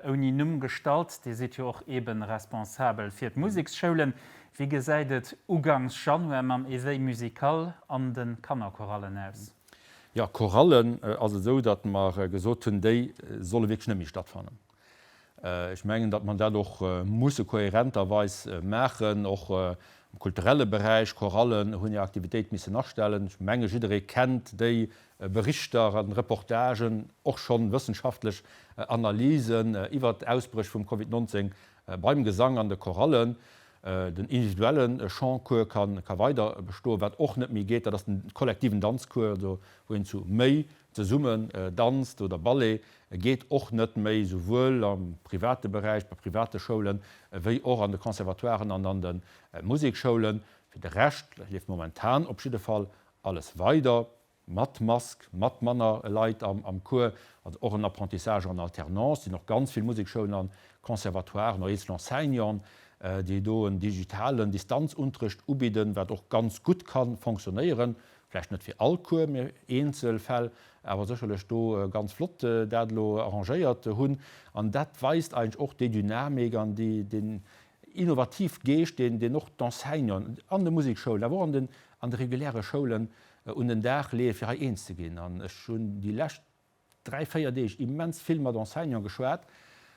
ouni Numm gestallt. Dir sidd jo och eeben responsabel fir d'Museksschoulen. Wéi gesäit et ugangs Januar mam Éveil musical an de Kannerchorallen aus? Jo, Chorallen ass et esou, datt mer gesot hunn, déi solle wierklech net méi stattfannen. Ech mengen, datt mer dat och musse kohärenterweis maachen, och am kulturelle Beräich. Chorallen hunn hir Aktivitéit missen astellen. Ech menge jidderee kennt déi Berichter an Reportagen, och schonn wëssenschaftlech Analysen iwwert d'Ausbréch vum Covid 19 beim Gesang an de Chorallen. Den individuelle Chantcours ka weider bestoen. Wat och net méi geet, dat ass den kollektiven Danzcours, also wou een zu méi zesummen danzt, oder Ballet geet och net méi, souwuel am private Beräich, bei private Schoulen, wéi och an de Conservatoiren an an de Musekschoulen. Fir de Rescht leeft momentan op jidde Fall alles weider. Mat Mask, mat manner Leit am Cours, also och en Apprentissage en alternance. Et sinn och ganz vill Musekschoulen an Conservatoiren, och eenzel Enseignanten, déi do en digitalen Distanzunterrecht ubidden, wat och ganz gutt ka fonctionnéieren. Vläicht net fir all Cours, mee eenzel Fäll awer sécherlech do ganz flott dat elo arrangéiert hunn. An dat weist eigentlech och déi Dynamik an déi, deen innovativ Geescht, deen, deen och d'Enseignanten an de Musekschoulen, awer och an den, an de reguläre Schoulen un den Dag leeë fir hei eens ze ginn. An ech hunn déi lescht 3, 4 Deeg immens vill mat Enseignanten geschwat,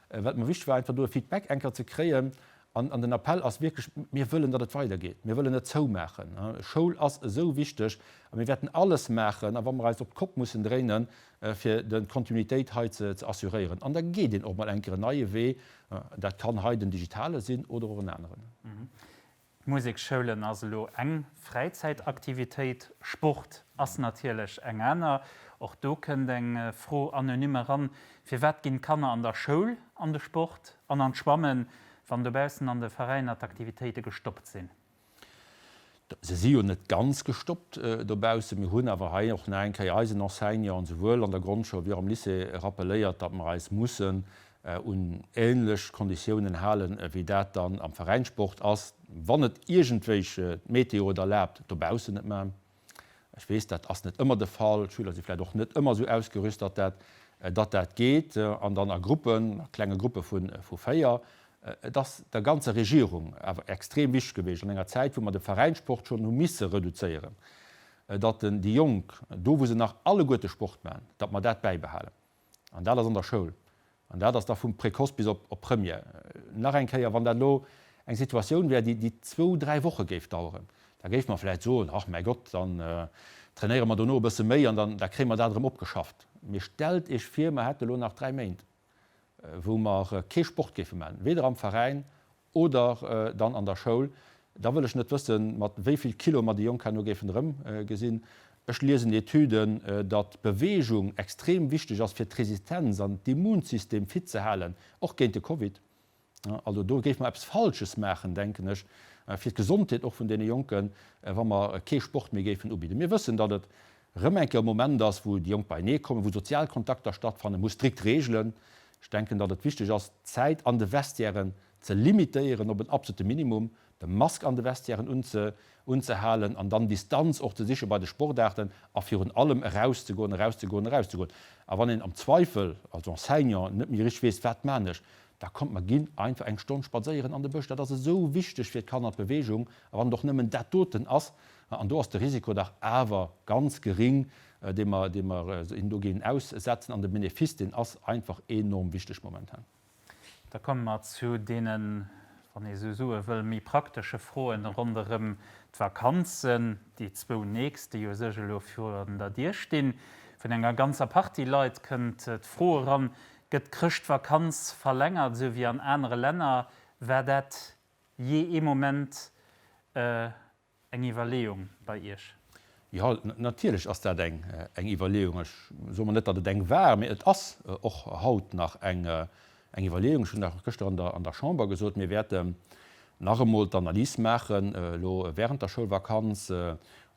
well et mer wichteg war einfach do e Feedback eng Kéier ze kréien. An den Appell ass wierklech, Mir wëllen, datt et weidergeet. Mir wëllen net zoumaachen. Schoul ass esou wichteg a mir wäerten alles maachen, a wa mer eis op d'Kopp mussen dréinen, fir d'Kontinuitéit hei ze assuréieren. An da geet een och mol eng Kéier en neie Wee. Dat kann hei den digitale sinn oder och en aneren. D'Museksschoulen ass elo eng Fräizäitaktivitéit, Sport ass natierlech eng aner. Och do kënnt eng Fro anonym eran, Firwat ginn d'Kanner an der Schoul an de Sport an an d'Schwammen, wann dobaussen an de Veräiner d'Aktivitéite gestoppt sinn? Se si jo net ganz gestoppt dobaussen. Mir hunn awer hei och nach eng Kéier eisen Enseignanten, souwuel an der Grondschoul wéi och am Lycée, rappelléiert, datt mer eis mussen un ähnlech Konditiounen halen, wéi dat dann am Veräinssport ass, wann et iergendwéich d'Meteo et erlaabt, dobaussen et maachen. Ech weess, dat ass net ëmmer de Fall. D'Schüler si vläicht och net ëmmer esou ausgerüst, datt dat, datt dat geet. An dann a Gruppen, a klenge Gruppe vu 4. Et ass der ganzer Regierung awer extrem wichteg gewiescht, an enger Zäit, wou mer de Veräinssport schonn hu misse reduzéieren, datt déi Jonk, do wou se nach alleguerte Sport maachen, datt mer dat bäibehalen. An dat ass an der Schoul. An dat ass da vum Précoce bis op Première. Nach eng Kéier, wann dat elo eng Situatioun wär, déi zwou, dräi Woche géif daueren, da géife mer vläicht soen, Ach mäi Gott, dann trainéiere mer dono e bësse méi an dann da kréie mer dat erëm opgeschafft. Mee stellt Iech vir, mer hätte elo nach dräi Méint, wou mer kee Sport géife maachen, weder am Veräin oder dann an der Schoul, da wëll ech net wëssen, mat wéi vill Kilo mer déi Jonk herno géifen erëmgesinn. Ech liesen Etüden, datt Beweegung extrem wichteg ass, fir d'Resistenz an d'Immunsystem fit ze halen, och géint de Covid. Also do géife mer eppes Falsches maachen, denken ech, fir d'Gesondheet och vun deene Jonken, wa mer kee Sport méi géifen ubidden. Mir wëssen, datt et erëm eng Kéier e Moment ass, wou déi Jonk beienee kommen, wou sozial Kontakter stattfannen, wou strikt Reegelen. Ech denken, datt et wichteg ass, d'Zäit an de Vestiairen ze limitéieren op en absolute Minimum, de Mask an de Vestiairen unzehalen an dann Distanz och ze siche bei de Sportaarten a virun allem erauszegoen, erauszegoen, erauszegoen. A wann een am Zweifel als Enseignant net méi richteg weess, wat maan ech, da kommt mer ginn einfach eng Stonn spadséieren an de Bësch. Dat ass esou wichteg fir d'Kanner, d'Beweegung, a wann et och nëmmen dat doten ass, an do ass de Risiko dach awer ganz gering, dee mer, dee mer hinnen do géingen aussetzen, an de Benefice, deen ass einfach enorm wichteg momentan. Da komme mer zu deenen, wann ee sou soe wëll, méi praktesche Froen ronderëm d'Vakanzen, déi zwou nächst, déi u sech elo virun der Dier stinn. Vun enger ganzer Partie Leit kënnt d'Fro eran, Gëtt d'Chrëschtvakanz verlängert, esou wéi an anere Länner? War dat jee ee Moment Eng Iwwerleeung bei Iech? Jo, natierlech ass dat eng Iwwerleeung. Ech soe mol net, datt et eng war, mee et ass och haut nach eng Iwwerleeung. Ech hunn dat och gëschter an der Chamber gesot. Mir wäerten nach emol d'Analys maachen, elo während der Schoulvakanz,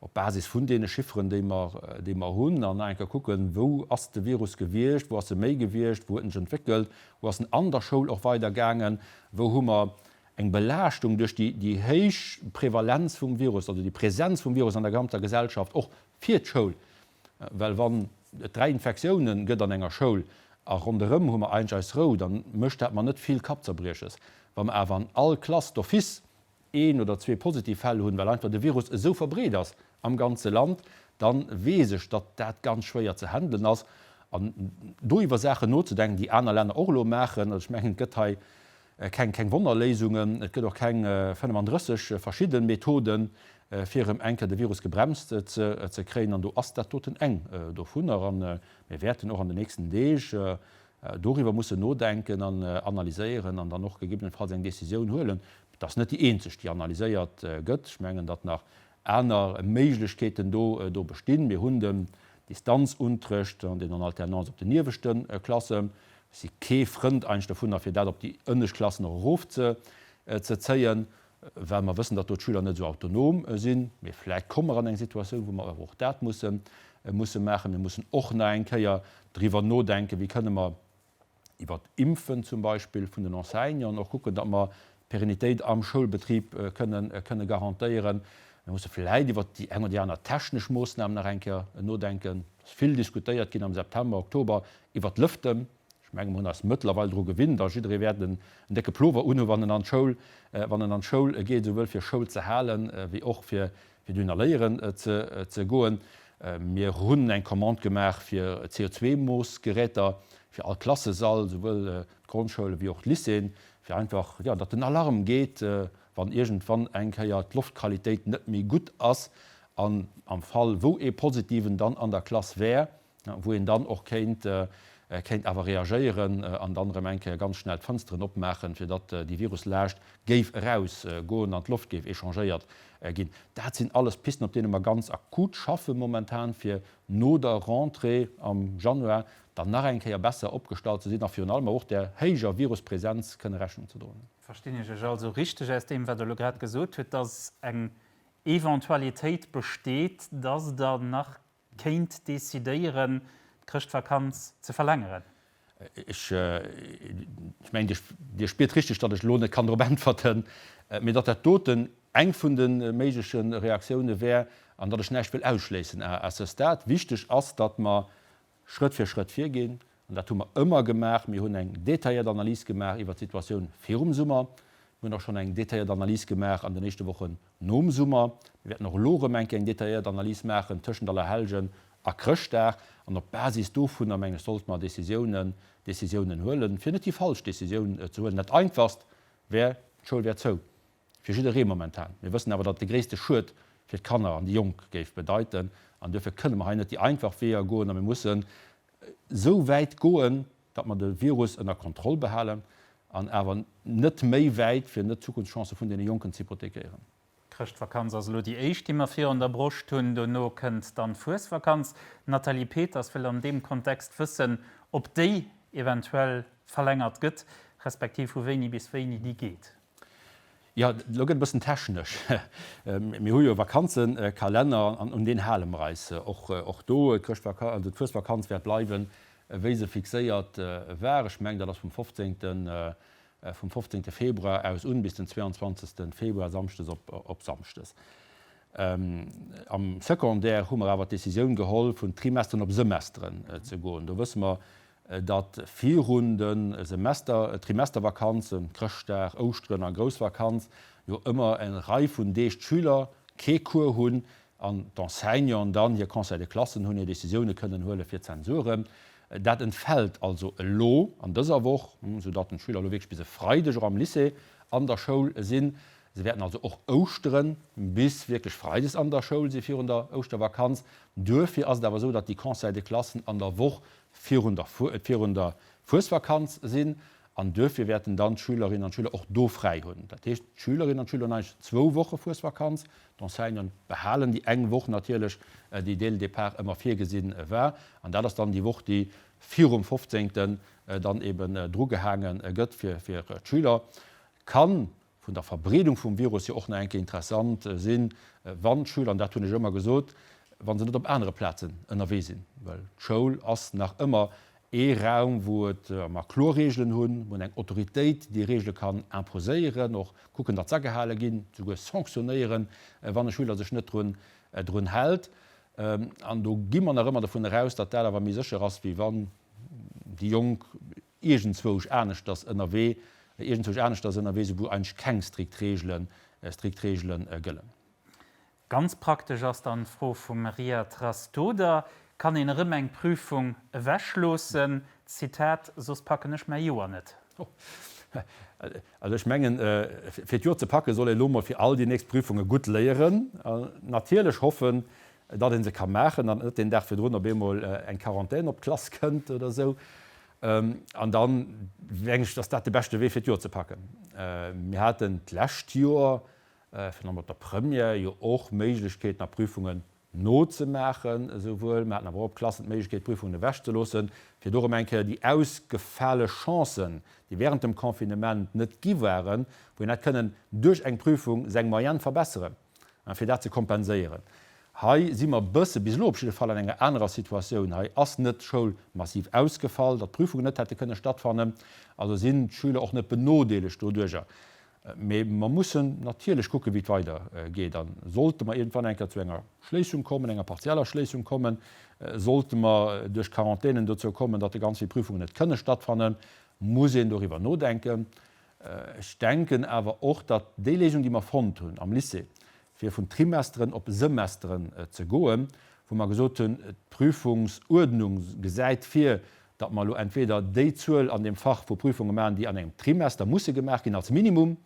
op Basis vun deene Chifferen, déi mer hunn, an nach eng Kéier kucken, wou ass de Virus gewiescht, wou ass e méi gewiescht, wou huet en sech entwéckelt, wou ass en an der Schoul och weidergaangen, wou hu mer Eng Belaaschtung duerch déi héich Prevalenz vum Virus, also déi Präsenz vum Virus an der gesamter Gesellschaft, och fir d'Schoul, well wann et 3 Infektiounen gëtt an enger Schoul a ronderëm hu mer eigentlech eis Rou, da mécht dat mer net vill Kappzerbrieches. Wa mer awer an all Klass d'office een oder zwee positiv Fäll hunn, well einfach de Virus esou verbreet ass am ganze Land, da weess ech, datt dat ganz schwéier ze handelen ass. An do iwwer Saachen nozedenken, déi aner Länner och elo maachen, also ech mengen, et gëtt hei Keng keng Wonnerléisungen, et gëtt och keng 35 verschidde Methoden, fir erëm eng Kéier de Virus gebremst ze kréien. An do ass dat doten eng dovunner. A mir wäerten och an den nächsten Deeg doriwwer mussen nodenken an analyséieren an dann och gegebenenfalls eng Décisioun huelen. Et ass net déi eenzeg, déi analyséiert gëtt. Ech mengen, datt nach aner Méiglechkeeten do bestinn. Mir hunn den Distanzunterrecht, deen en alternance op den ieweschte Klassen. Ech si kee Frënd eigentlech dovunner, fir dat op déi ënnescht Klassen och erof ze zéien, well mer wëssen, datt do d'Schüler net esou autonom sinn. Mee vläicht komme mer an eng Situatioun, wou mer awer och dat musse musse maachen. Mir mussen och nach eng Kéier driwwer nodenken, wéi kënne mer iwwert d'Impfen zum Beispill vun den Enseignanten och kucken, datt mer d'Perennitéit am Schoulbetrib kënnen kënne garantéieren. Mir musse vläit iwwert déi eng oder déi aner technesch Moossnam nach eng Kéier nodenken. Et ass vill diskutéiert ginn am September, Oktober iwwert d'Lëften. Ech menge mer hunn eis mëttlerweil dru gewinnt a jidderee wäert en décke Plover unhu wann en an d'Schoul wann en an d'Schoul geet, esouwuel fir Schoul ze halen, wéi och fir fir dohinner léieren ze goen. Mir hunn eng Commande gemaach fir CO2-Moossgeräter fir all Klassesall, souwuel d'Grondschoule wéi och d'Lycéeën, fir einfach, jo, datt den Alarm geet, wann iergendwann eng Kéier d'Loftqualitéit net méi gutt ass an am Fall wou ee Positiven dann an der Klass wär, wou een dann och kéint kéint awer reagéieren an dann erëm eng Kéier ganz schnell d'Fënsteren opmaachen, fir datt déi Viruslaascht géif eraus goen an d'Loft géif échangéiert ginn. Dat sinn alles Pisten, op deene mer ganz akut schaffe momentan, fir no der Rentrée am Januar dann nach eng Kéier besser opgestallt ze sinn a virun allem awer och där héijer Viruspräsenz kënne Rechnung ze droen. Verstinn ech Iech also richteg aus deem, wat Der elo grad gesot hutt, dass eng. Eventualitéit besteet, dass Der nach kéint decidéieren, d'Chrëschtvakanz ze verlängeren? Ech mengen, Dir spiert richteg, datt ech elo net kann drop äntwerten, mee datt dat doten eng vun de méigleche Reaktioune wär an datt ech näischt wëll ausschléissen à ce stade. Wichteg ass, datt mer Schrëtt fir Schrëtt virginn, an dat hu mer ëmmer gemaach. Mir hunn eng detailléiert Analys gemaach iwwert d'Situatioun virum Summer. Mir hunn och schonn eng detailléiert Analys gemaach an den éischte Wochen nom Summer. Mir wäerten och elo erëm eng Kéier eng detailléiert Analys maachen tëschent Allerhellgen a Chrëschtdag. An op Basis dovunner, mengen ech, sollte mer Décisiounen, Décisiounen huelen, fir net déi falsch Décisioun ze huelen. Dat Einfachst wär, d'Schoul wär zou, fir jidderee momentan. Mir wëssen awer, datt et de gréisste Schued fir d'Kanner an déi Jonk géif bedeiten. An duerfir kënne mer hei net déi einfach Weeër goen a mir mussen esou wäit goen, datt mer de Virus ënner Kontroll behalen an awer net méi wäit, fir net d'Zukunftschancë vun deene Jonken ze hypothekéieren. D'Chrëschtvakanz ass elo déi éischt, déi mer virun der Broscht hunn. Dono kënnt dann d'Fuesvakanz. D'Nathalie Peters wëll an deem Kontext wëssen, ob déi eventuell verlängert gëtt, respektiv vu wéini bis wéini déi geet. Jo, elo gëtt e bëssen technesch. Mir hu jo e Vakanzekalenner an un deen hale mer eis och. Och do, d'Chrëschtvakanz, also d'Fuesvakanz wäert bleiwen, wéi se fixéiert war. Ech mengen, dat ass vum 15. Vum 15. Februar aus un bis den 22. Februar, Samschdes op Samschdes. Am Secondaire hu mer awer d'Decisioun geholl, vun Trimesteren op Semesteren ze goen. Do wësse mer, datt virun de Semester-, Trimestervakanzen, Chrëschtdag, Ouschteren a grouss Vakanz, jo ëmmer eng Rei vun Deeg d'Schüler kee Cours hunn an d'Enseignanten dann hir Conseils de classen hunn, hir Decisioune kënnen huele fir d'Zensuren. Dat entfält also elo an dëser Woch, soudatt d'Schüler elo wierklech bis e Freideg och am Lycée an der Schoul sinn. Se wäerten also och Ouschteren bis wierklech Freides an der Schoul si virun der Ouschtervakanz. Duerfir ass et awer esou, datt déi Conseils de classen an der Woch virun der virun der Fuesvakanz sinn an duerfir wäerten dann d'Schülerinnen an d'Schüler och do fräi hunn. Dat heescht, d'Schülerinnen an d'Schüler hunn eigentlech zwou Woche Fuesvakanz, d'Enseignanten behalen déi eng Woch natierlech, déi dès le départ ëmmer virgesi war, an dat ass dann déi Woch, déi virum 15. dann eben drugehaange gëtt fir fir d'Schüler. Kann vun der Verbreedung vum Virus hier och nach eng Kéier interessant sinn, wann d'Schüler, an dat hunn ech ëmmer gesot, wa se net op anere Plazen ënnerwee sinn, well d'Schoul ass nach ëmmer ee Raum, wou et mer kloer Reegelen hunn, wou eng Autoritéit déi Reegele kann imposéieren, och kucken, datt s'agehale ginn, souguer sanctionnéieren, wann e Schüler sech net drun drun hält. An do gi mer nach ëmmer dovun eraus, datt dat awer méi sécher ass, wéi wann déi Jonk iergendzwousch aneschters ënnerwee, iergendzwousch aneschters ënnerwee sinn, wou eigentlech keng strikt Reegelen, strikt Reegelen gëllen. Ganz praktesch ass dann d'Fro vum Riad Rastoder, Kann een erëm eng Prüfung ewechloossen? Zitat, Soss packen ech mäi Joer net. Also ech mengen, fir d'Joer ze packen, soll ee elo mol fir all déi nächst Prüfunge gutt léieren. Natierlech hoffen, datt ee se ka maachen an net deen Dag virdrun op eemol eng Quarantän op d'Klass kënnt oder esou. An dann mengen ech, ass dat de beschte Wee fir d'Joer ze packen. Mir haten d'lescht Joer, virun allem op der Première, jo och Méiglechkeeten a Prüfungen nozemaachen esouwuel, mir haten awer och op Klassen d'Méiglechkeet Prüfungen ewechzeloossen, fir do erëm eng Kéier déi ausgefale Chancen, déi während dem Confinement net gi waren, wou een hätt kënnen duerch eng Prüfung seng Moyenne verbesseren, fir dat ze kompenséieren. Hei si mer e bësse, bis elo op jidde Fall, an enger anerer Situatioun. Hei ass net d'Schoul massiv ausgefall, datt d'Prüfungen net hätte kënne stattfannen. Also sinn d'Schüler och net benodeelegt doduerjer. Mee mer mussen natierlech kucken, wéi et weidergeet. A sollte mer iergendwann eng Kéier zu enger Schléissung kommen, enger partieller Schléissung kommen, sollte mer duerch Quarantänen dozou kommen, datt ganz vill Prüfungen net kënne stattfannen, muss een doriwwer nodenken. Ech denken awer och, datt déi Léisung, déi mer fonnt hunn am Lycée, fir vun Trimesteren op Semesteren ze goen, wou mer gesot hunn, d'Prüfungsuerdnung gesäit vir, datt mer elo entweder déi Zuel an deem Fach vu Prüfunge maachen, déi an engem Trimester musse gemaach ginn als Minimum,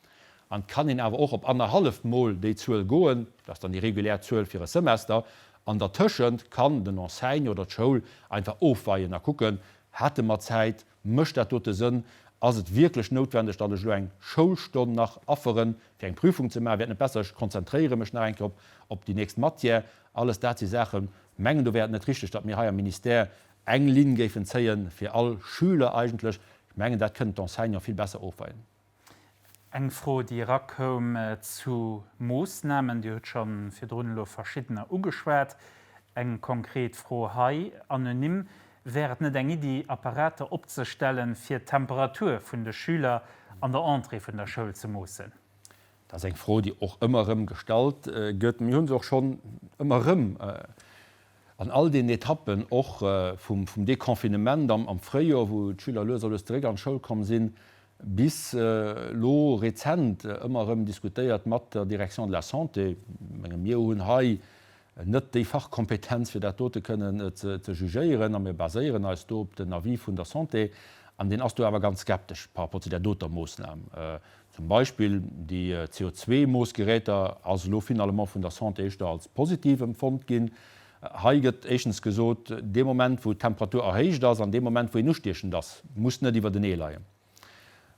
an et kann een awer och op annerhalleft Mol déi Zuel goen, dat ass dann déi regulär Zuel fir e Semester, an dertëschent kann den Enseignant oder d'Schoul einfach ofweien a kucken, hate mer Zäit, Mécht dat dote Sënn? Ass et wierklech noutwendeg, datt ech elo eng Schoulstonn nach afferen, fir eng Prüfung ze maachen? Wär et net besser, ech konzentréiere mech nach eng Kéier op op déi nächst Matière? Alles dat si Saachen, mengen, do wär et net richteg, datt mir hei am Ministère eng Linn géifen zéien fir all Schüler eigentlech. Ech mengen, dat kënnen d'Enseignante vill besser ofweien. Eng Fro, déi erakoum zu Moossnamen, Dir hutt scho virdrun elo verschiddener ugeschwat. Eng konkret Fro hei, anonym, Wär et net eng Iddi, Apparater opzestellen, fir d'Temperatur vun de Schüler an der Entrée vun der Schoul ze moossen? Dat ass eng Fro, déi och ëmmer erëm gestallt gëtt. Mir hu se och schonn ëmmer erëm an all deenen Etappen, och vum Deconfinement am Fréijoer, wou d'Schüler lues a lues zeréck an d'Schoul komm sinn, bis elo rezent ëmmer erëm diskutéiert mat der Direction de la Santé. Ech menge mir hunn hei net déi Fachkompetenz, fir dat dote kënnen ze jugéieren, a mir baséieren eis do op den Avis vun der Santé, an deen ass do awer ganz skeptesch par rapport zu där doter Moossnam. Zum Beispill déi CO2-Moossgeräter ass elo finalement vun der Santé éischter als positiv empfonnt ginn. Hei gëtt éischtens gesot, dee Moment wou d'Temperatur erhéicht ass an dee Moment wou een ustiechend ass, muss net iwwertenee leien.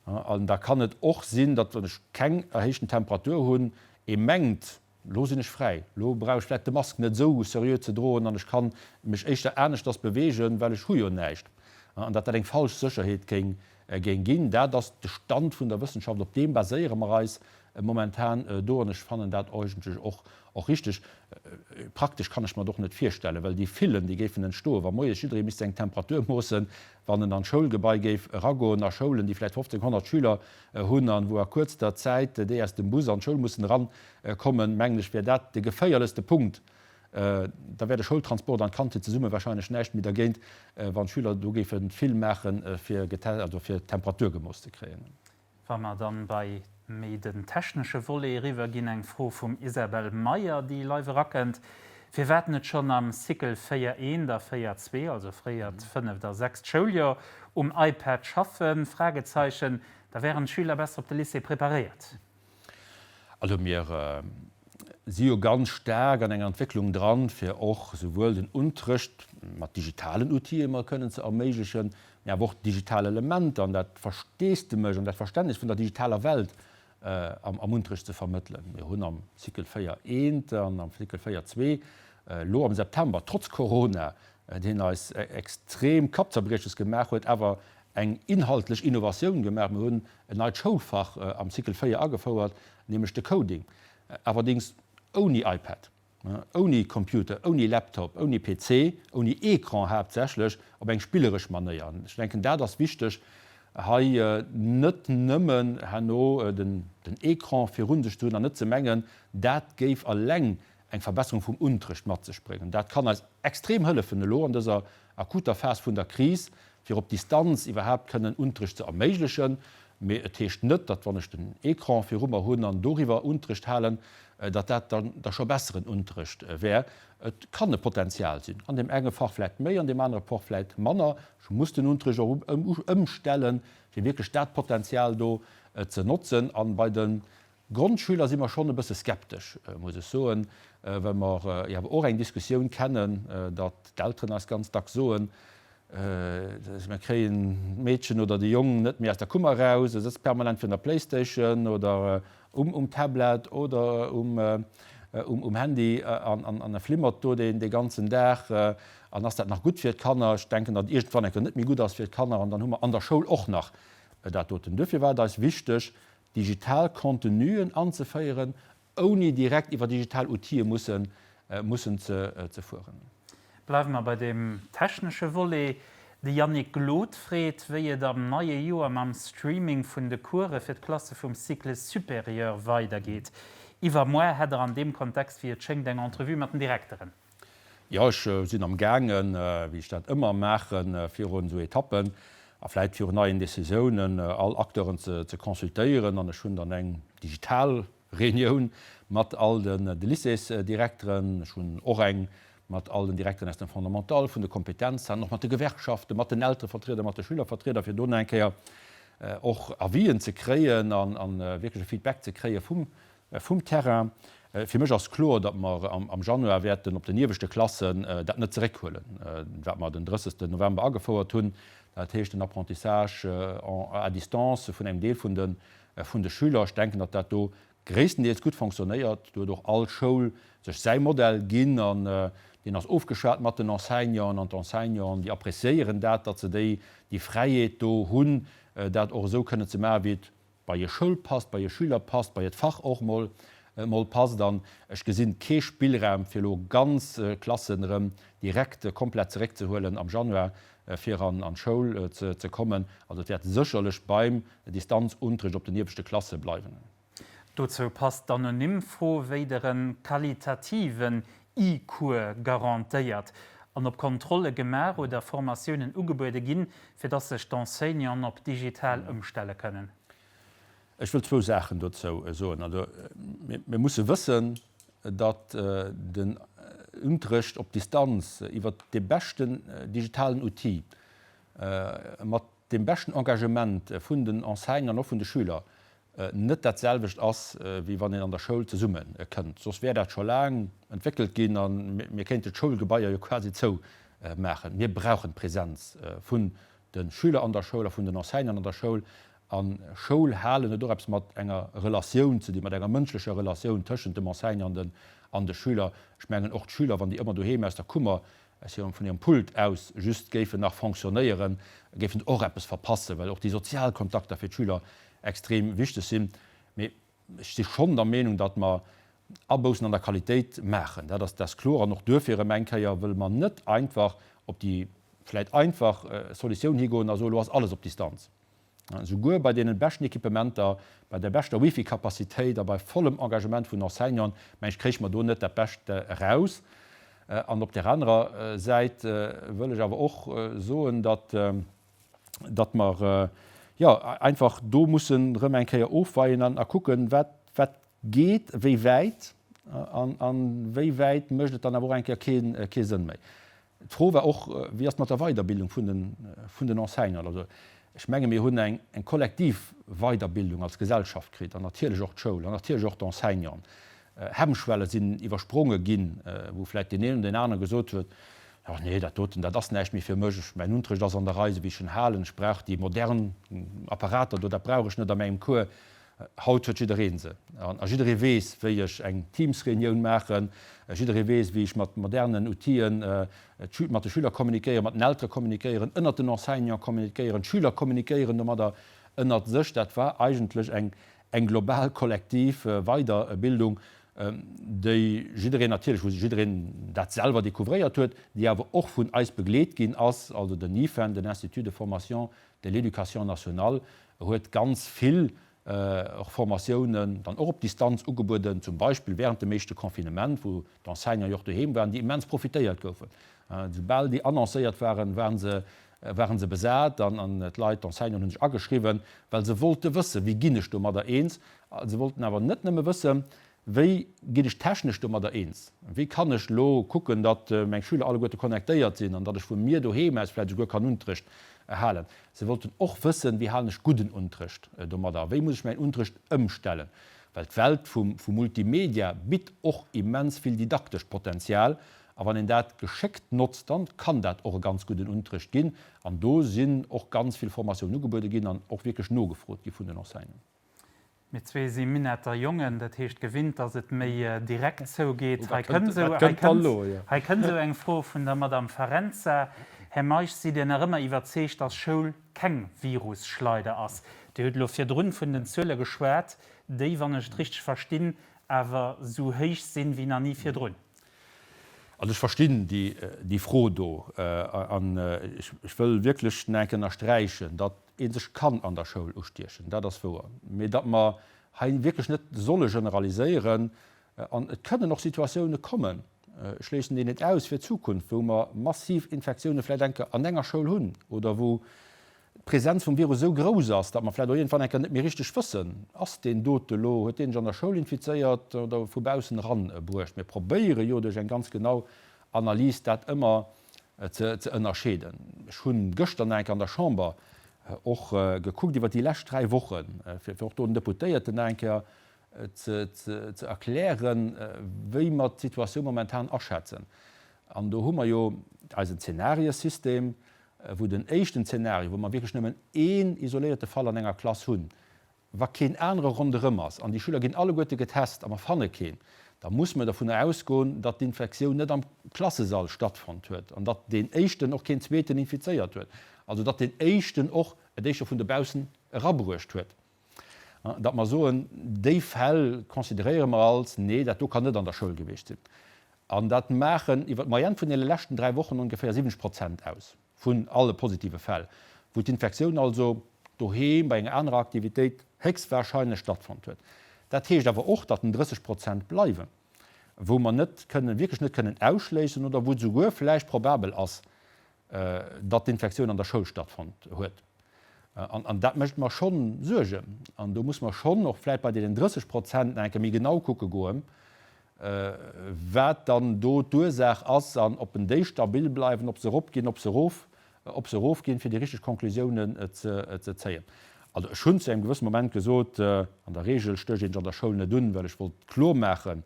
An da kann et och sinn, datt wann ech keng erhéichten Temperatur hunn, ee mengt, Lo sinn ech fräi, lo brauch ech vläit de Mask net esou seriö ze droen an ech kann mech éischter aneschters beweegen, well ech hu jo näischt. An datt dat eng falsch Sécherheet géing ginn, dat ass de Stand vun der Wëssenschaft, op deem baséiere mer eis momentan do an ech fannen dat eigentlech och och richteg. Praktesch kann ech mer et och net virstellen, well déi Fillen, déi géifen entstoen, wa moies jidderee misst seng Temperatur moossen, wann en an d'Schoulgebai géif eragoen, a Schoulen, déi vläicht 1.500 Schüler hunn an wou a kuerzter Zäit déi aus dem Bus an d'Schoul mussen erankommen, mengen ech, wär dat de geféierlechste Punkt. Da wär de Schoultransport an d'Kantin zesumme wahrscheinlech näischt méi dergéint, wann d'Schüler do géife vill maachen, fir d'Temperatur gemooss ze kréien. Wa mer dann bei méi den technesche Volet eriwwer ginn, eng Fro vum Isabelle Meyer, déi live erakënnt, Firwat net schonn am Cycle 4 eent a 4 zwee, also fréiert fënneft a sechst Schouljoer, um iPad schaffen? Fragezeichen. Da wären d'Schüler besser op de Lycée preparéiert. Also mir si jo ganz staark an enger Entwécklung dran, fir och souwuel den Unterrecht mat digitalen Outile emol kënnen ze erméiglechen, mä awer och digital Elementer an dat Versteesdemech an dat Verständnis vun der digitaler Welt am Unterrecht ze vermëttelen. Mir hunn am Cycle 4 eent an am Cycle 4 zwee elo am September, trotz Corona, deen eis extrem Kappzerbrieches gemaach huet, awer eng inhaltlech Innovatioun gemaach. Mir hunn en neit Schoulfach am Cycle 4 agefouert, nämlech de Coding, allerdéngs ouni iPad, ouni Computer, ouni Laptop, ouni PC, ouni Ecran haaptsächlech, op eng spilleresch Manéier. An ech denken, dat ass wichteg, hei net nëmmen herno den Ecran virun sech ze hunn an net ze mengen, dat géif eleng eng Verbesserung vum Unterrecht mat sech bréngen. Dat kann eis extrem hëllefen elo an dëser akuter Phas vun der Kris, fir op Distanz iwwerhaapt kënnen Unterrecht ze erméiglechen. Mee et heescht net, datt wann ech den Ecran viru mer hunn an doriwwer Unterrecht halen, datt dat dann da scho besseren Unterrecht wär. Et kann e Potenzial sinn, an deem enge Fach vläicht méi, an deem anere Fach vläicht manner. Ech muss den Unterrecht och ëmstellen, fir wierklech dat Potenzial do ze notzen. A bei de Grondschüler si mer schonn e bësse skeptesch, muss ech soen, well mer jo awer och eng Diskussioun kennen, datt d'Elteren eis ganz dacks soen, Mir kréien d'Meedchen oder de Jong net méi aus der Kummer eraus, e sëtzt permanent virun der Playstation oder um Tablet oder um Handy an e flimmert do dee ganzen Dag. An ass dat nach gutt fir d'Kanner? Ech denken, datt et iergendwann eng Kéier net méi gutt ass fir d'Kanner an dann hu mer an der Schoul och nach dat doten. Duerfir war et eis wichteg, digital Contenuen anzeféieren, ouni direkt iwwer digital Outile mussen mussen ze fueren. Bleiwe mer bei deem technesche Volet. De Yannick Glod freet, wéi et am neie Joer mam Streaming vun de Course fir d'Klasse vum Cycle supérieur weidergeet. Iwwermoar hätt Der an deem Kontext, wéi et schéngt, eng Entrevue mat den Direkteren. Jo, ech sinn am gaangen, wéi ech dat ëmmer maachen, virun esou Etappen a vläit virun neien Décisiounen, all Acteuren ze consultéieren. An ech hunn dann eng digital Reunioun mat all de Lycéesdirekteren. Ech hunn och eng mat all den Direkteren aus dem Fondamental, vun de Kompetenzzentren, och mat de Gewerkschaften, mat den Elterevertrieder, mat de Schülervertrieder, fir do nach eng Kéier och Avisen ze kréien a wierklech e Feedback ze kréie vum Vum Terrain. Fir mech ass kloer, datt mer am Januar wäerten op den ieweschte Klassen dat net zeréckhuelen, wat mer den 30. November agefouert hunn, dat heescht den Apprentissage à distance vun engem Deel vun de Schüler. Ech denken, datt dat do gréisstendeels gutt fonctionnéiert. Do huet och all Schoul sech säi Modell ginn an deen ass ofgeschwat mat den Enseignanten an d'Enseignanten, déi appréciéieren dat, datt se déi Fräiheet do hunn, dat och esou kënnen ze maachen, wéi et. bei e Schoul passt, bei e Schüler passt, bei et Fach och mol mol passt. An ech gesinn kee Spillraum fir elo ganz Klassen erëm direkt komplett zeréckzehuelen am Januar fir an an d'Schoul ze kommen. Also et wäert sécherlech beim Distanzunterricht op den ieweschte Klasse bleiwen. Dozou passt d'anonym Fro, wéi der en qualitativen E-Cours garantéiert an ob Kontrolle gemaach oder Formatiounen ugebuede ginn, fir dass sech d'Enseignanten op digital ëmstelle kënnen. Ech wëll zwou Saachen dozou soen. Also mir musse wëssen, datt den Unterrecht op Distanz iwwert dee beschten digitalen Outil, mat deem beschten Engagement vun den Enseignanten an och vun de Schüler net dat selwecht ass, wéi wann een an der Schoul zesumme kënnt. Soss wär dat scho laang entwéckelt ginn a mir kéinten d'Schoulgebaier jo quasi zou maachen. Mir brauchen d'Presenz vun de Schüler an der Schoul a vun den Enseignanten an der Schoul. A Schoul halen huet och eppes mat enger Relatioun ze dinn, mat enger mënschlecher Relatioun tëschent dem Enseignant an de Schüler. Ech mengen och d'Schüler, wann déi ëmmer doheem aus der Kummer, aus hirem, vun hirem Pult aus just géifen nach fonctionnéieren, géifen se och eppes verpassen, well och déi sozial Kontakter fir d'Schüler extrem wichteg sinn. Mee ech si schonn der Meenung, datt mer Aboussen an der Qualitéit maachen. Dat ass, dat ass kloer. An och duerfir erëm eng Kéier wëlle mer net einfach op déi vläicht einfach Solutioun higoen a soen, elo ass alles op Distanz. Souguer bei deenen beschten Equipementer, bei der beschter Wifi-Capacitéit a bei vollem Engagement vun Enseignanten, meng ech, kréich mer do net dat Bescht eraus. An op där anerer Säit wëll ech awer och soen, datt, datt mer, jo, einfach do mussen erëm eng Kéier ofweien an a kucken, wat, wat geet wéi wäit an a wéi wäit mécht et dann awer och eng Kéier kee, kee Sënn méi. D'Fro war och, Wéi ass et mat der Weiderbildung vun den, vun den Enseignanten? Also, ech menge mir hunn eng, eng kollektiv Weiderbildung als Gesellschaft kritt an natierlech och d'Schoul an natierlech och d'Enseignanten. Hemmschwelle sinn iwwerspronge ginn, wou vläicht deen een oder deen anere gesot huet, Ach nee, dat doten, dat ass näischt méi fir mech, ech, mäin Unterrecht ass an der Rei, esou wéi ech en halen, ech brauch déi modern Apparater do, dat brauch ech net a mengem Cours. Haut huet jidderee se a jidderee weess, wéi ech eng Teams-Reunioun maachen. Jidderee weess, wéi ech mat modernen Outile mat de Schüler kommunikéieren, mat den Eltere kommunikéieren, ënnert den Enseignante kommunikéieren. D'Schüler kommunikéieren domadder ënnert sech. Dat war eigentlech eng global kollektiv Weiderbildung, déi jiddereen natierlech, wou jiddereen dat selwer découvréiert huet, déi awer och vun eis begleet ginn ass, also den IFEN, den Institut de formation de l'Éducation nationale, huet ganz vill och Formatiounen dann och op Distanz ugebueden, zum Beispill während dem éischte Confinement, wou d'Enseignanten jo och doheem waren, déi immens profitéiert goufen. Soubal déi annoncéiert waren, waren se, waren se besat an d'Leit, d'Enseignanten hu sech ageschriwwen, well se wollte wëssen, wéi ginn ech domadder eens. Se wollten awer net nëmme wëssen, Wéi ginn ech technesch domadder eens? Wéi kann ech elo kucken, datt meng Schüler alleguerte connectéiert sinn an datt ech vu mir doheem aus vläicht esouguer kann Unterrecht halen? Se wollten och wëssen, Wéi halen ech gudden Unterrecht domadder a wéi muss ech mäin Unterrecht ëmstellen? Well d'Welt vum Multimedia bitt och immens vill didaktescht Potenzial a wann een dat geschéckt notzt, dann kann dat och e ganz gudden Unterrecht ginn. An do sinn och ganz vill Formatiounen ugebuede ginn an och wierklech nogefrot gi vun den Enseignanten. Mir zwee si Minetter Jongen, dat heescht gewinnt, datt et méi direkt zougeet. Hei kënnt esou, hei kënnt, hei kënnt esou eng Fro vun der Madame Farenza. Här Meisch, sidd Dir nach ëmmer iwwerzeegt, datt Schoul keng Virusschleider ass? Dir hutt elo virdrun vun den Zuele geschwat, déi, wann ech et richteg verstinn, awer esou héich sinn, wéi nach ni virdrun. Also ech verstinn déi Fro do an ech wëll wierklech nach eng Kéier ënnersträichen, datt ee sech kann an der Schoul ustiechen, dat ass wouer, mee datt mer hei wierklech net solle generaliséieren. An et kënnen och Situatioune kommen, ech schléissen déi net aus fir d'Zukunft, wou mer massiv Infektioune vläicht eng Kéier an enger Schoul hunn oder wou d'Präsenz vum Virus esou grouss ass, datt mer vläicht och iergendwann eng Kéier net méi richteg wëssen, ass deen dote elo, huet deen sech an der Schoul infizéiert oder vu baussen eran bruecht. Mir probéiere jo duerch eng ganz genau Analys dat ëmmer ze ënnerscheeden. Ech hu gëschter nach eng Kéier an der Chamber och gekuckt iwwer déi lescht 3 Wochen, fir och do den Deputéierten nach eng Kéier ze erklären, wéi mer d'Situatioun momentan aschätzen. An do hu mer jo eisen Zenariesystem, wou den éischten Zenario, wou mer wierklech nëmmen een isoléierte Fall an enger Klass hunn, wa keen anere ronderëm ass an déi Schüler ginn alleguerte getest a mer fanne keen, da muss mer dovunner ausgoen, datt d'Infektioun net am Klassesall stattfonnt huet an datt deen éischten och keen zweeten infizéiert huet, also datt deen éischten och et éischter vun dobaussen erabruecht huet. Datt mer soen, déi Fäll consideréiere mer als, nee, dat do kann net an der Schoul gewiescht sinn. An dat maachen iwwer d'Moyenne vun deene leschten 3 Wochen ongeféier 70 Prozent aus vun alle positive Fäll, wou d'Infektioun also doheem bei enger anerer Aktivitéit héchstwahrscheinlech stattfonnt huet. Dat heescht awer och, datt en 30 Prozent bleiwen, wou mer net kënnen, wierklech net kënnen ausschléissen oder wou et souguer vläicht probabel ass, datt d'Infektioun an der Schoul stattfonnt huet. An dat mécht mer scho Suergen. An do muss mer schonn och vläicht bei deenen 30 Prozent nach eng Kéier méi genau kucke goen, wat dann do d'Ursaach ass an ob en déi stabil bleiwen, ob se eropginn, ob se erof, ob se erofginn, fir déi richteg Konklusiounen ze zéien. Also ech hunn zu engem gewësse Moment gesot, an der Regel stécht een sech an der Schoul net un, well ech wollt klormaachen,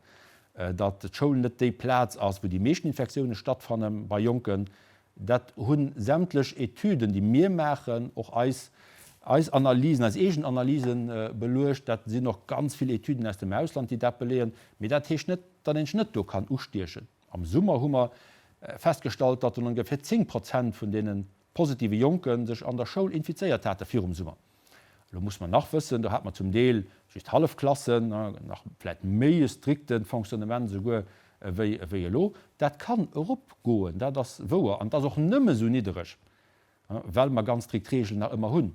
datt d'Schoul net déi Plaz ass, wou déi meeschten Infektioune stattfanne bei Jonken. Dat hu sämtlech Etüden, déi mir maachen, och eis eis Analysen, eis eegen Analysen beluecht. Dat sinn och ganz vill Etüden aus dem Ausland, déi dat beleeën. Mee dat heescht net, datt een sech net do kann ustiechen. Am Summer hu mer festgestallt, datt ongeféier 10 Prozent vun deene positive Jonke sech an der Schoul infizéiert hate virum Summer. Elo muss mer nach wëssen, do hat mer zum Deel just hallef Klassen, nach vläicht méi e strikte Fonctionnement esouguer wéi elo. Dat kann eropgoen, dat ass wouer. An et ass och nëmme esou niddereg, well mer ganz strikt Regeln nach ëmmer hunn,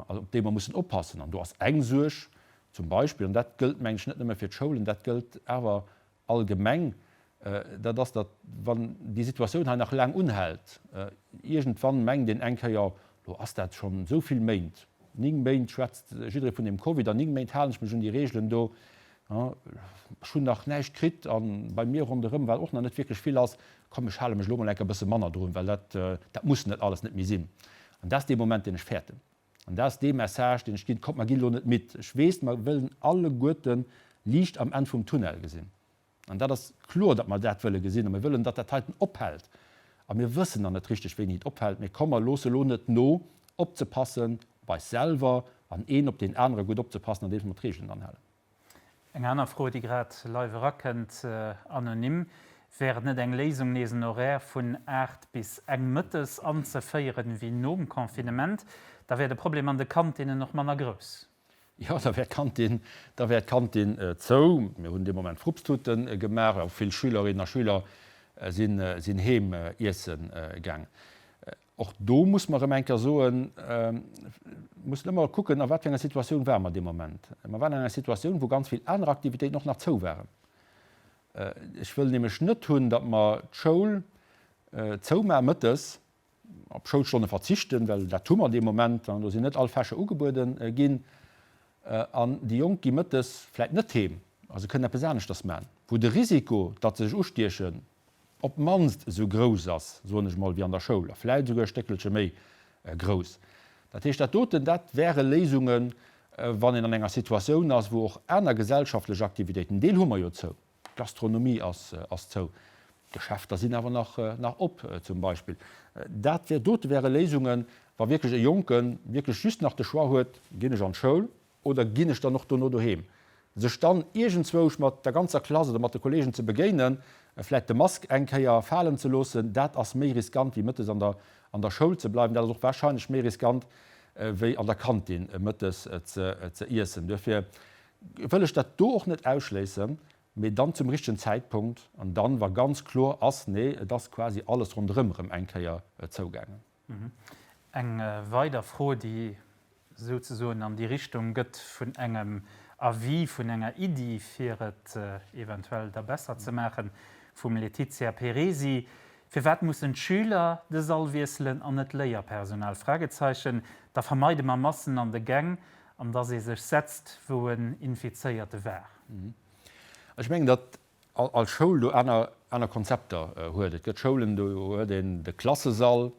op déi mer mussen oppassen. An do ass eng Suerg zum Beispill, an dat gëllt, mengen ech, net nëmme fir d'Schoulen, dat gëllt awer allgemeng, dat ass, datt wann déi Situatioun hei nach laang unhält, iergendwann mengt een eng Kéier, lo ass dat schonn esou vill Méint, 9 Méint schwätzt jidderee vun deem Covid an 9 Méint halen ech mech un déi Reegelen do, ech hunn nach näischt kritt a bei mir ronderëm war och nach net wierklech vill lass, komm ech hale mech elo mol eng Kéier e bësse manner drun, well dat, dat muss net alles net méi sinn. An dat ass dee Moment, deen ech fäerten. An dat ass dee Message, deen ech ginn, Kommt, mer ginn elo net midd. Ech weess, mer wëllen alleguerte Liicht am Enn vum Tunnel gesinn. An dat ass kloer, datt mer dat wëlle gesinn. A mir wëllen, datt dat heiten ophält. A mir wëssen nach net richteg, wéini et ophält. Mee komm, mer loosse elo net no, opzepassen op eis selwer an een op deen anere gutt opzepassen, andeems mer d'Reegelen anhalen. Eng aner Fro, déi grad live erakënnt, anonym, Wär et net eng Léisung, nees en Horaire vun 8 bis eng mëttes anzeféieren, wéi nom Confinement? Da wär de Problem an de Kantinnen och manner grouss. Jo, da wär d'Kantin, da wär d'Kantin zou. Mir hunn dee Moment Frupsttute gemaach, a vill Schülerinnen a Schüler sinn, sinn heem iesse gaangen. Och do muss mer erëm eng Kéier soen, mussen ëmmer kucken, a wat fir enger Situatioun ware mer dee Moment. Mer waren an enger Situatioun, wou ganz vill aner Aktivitéiten och nach zou waren. Ech wëll nämlech net hunn, datt mer d'Schoul zoumaache mëttes, op Schoulstonne verzichten, well dat hu mer dee Moment, do sinn net all Fächer ugebuede ginn, an déi Jonk gi mëttes vläicht net heem a se kënnen eppes aneschters maachen, wou de Risiko, datt se sech ustiechen, op d'mannst esou grouss ass, soen ech mol, wéi an der Schoul, a vläit esouguer e Stéckelche méi grouss. Dat heescht, dat doten, dat wäre Léisungen, wann een an enger Situatioun ass, wou och aner gesellschaftlech Aktivitéiten, en Deel hu mer jo zou, d'Gastronomie ass zou, d'Geschäfter sinn awer nach op zum Beispill, dat dote wäre Léisungen, wa wierklech e Jonke wierklech just nach de Choix huet, Ginn ech an d'Schoul Oder ginn ech dann och dono doheem? Sech dann iergendzwousch mat der ganzer Klass oder mat de Kollegen ze begéinen, vläit de Mask eng Kéier falen ze loossen, dat ass méi riskant wéi mëttes an der an der Schoul ze bleiwen. Dat ass och warscheinlech méi riskant wéi an der Kantin mëttes ze iessen. Duerfir wëll ech dat do och net ausschléissen, mee dann zum richtegen Zäitpunkt an dann, wa ganz kloer ass, nee, et ass quasi alles ronderëm erëm eng Kéier zougaangen. Eng weider Fro, déi souzesoen an déi Richtung gëtt vun engem Avis, vun enger Iddi, fir et eventuell da besser ze maachen, vum Letizia Peresi, Firwat mussen d'Schüler de Sall wiesselen an net d'Léierpersonal? Fragezeichen. Da vermeide mer Massen an de Gäng an dass ee sech setzt, wou en Infizéierte war. Ech mengen, datt all Schoul do aner aner Konzepter huet. Et gëtt Schoulen, do huet een de Klassesall.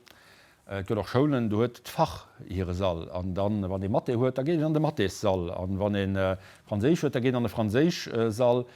Et gëtt och Schoulen, do huet d'Fach hire Sall. An dann, wann ee Mathé huet, da geet een an de Mathéssall. An wann ee Franséisch huet, da geet een an de Franséischsall.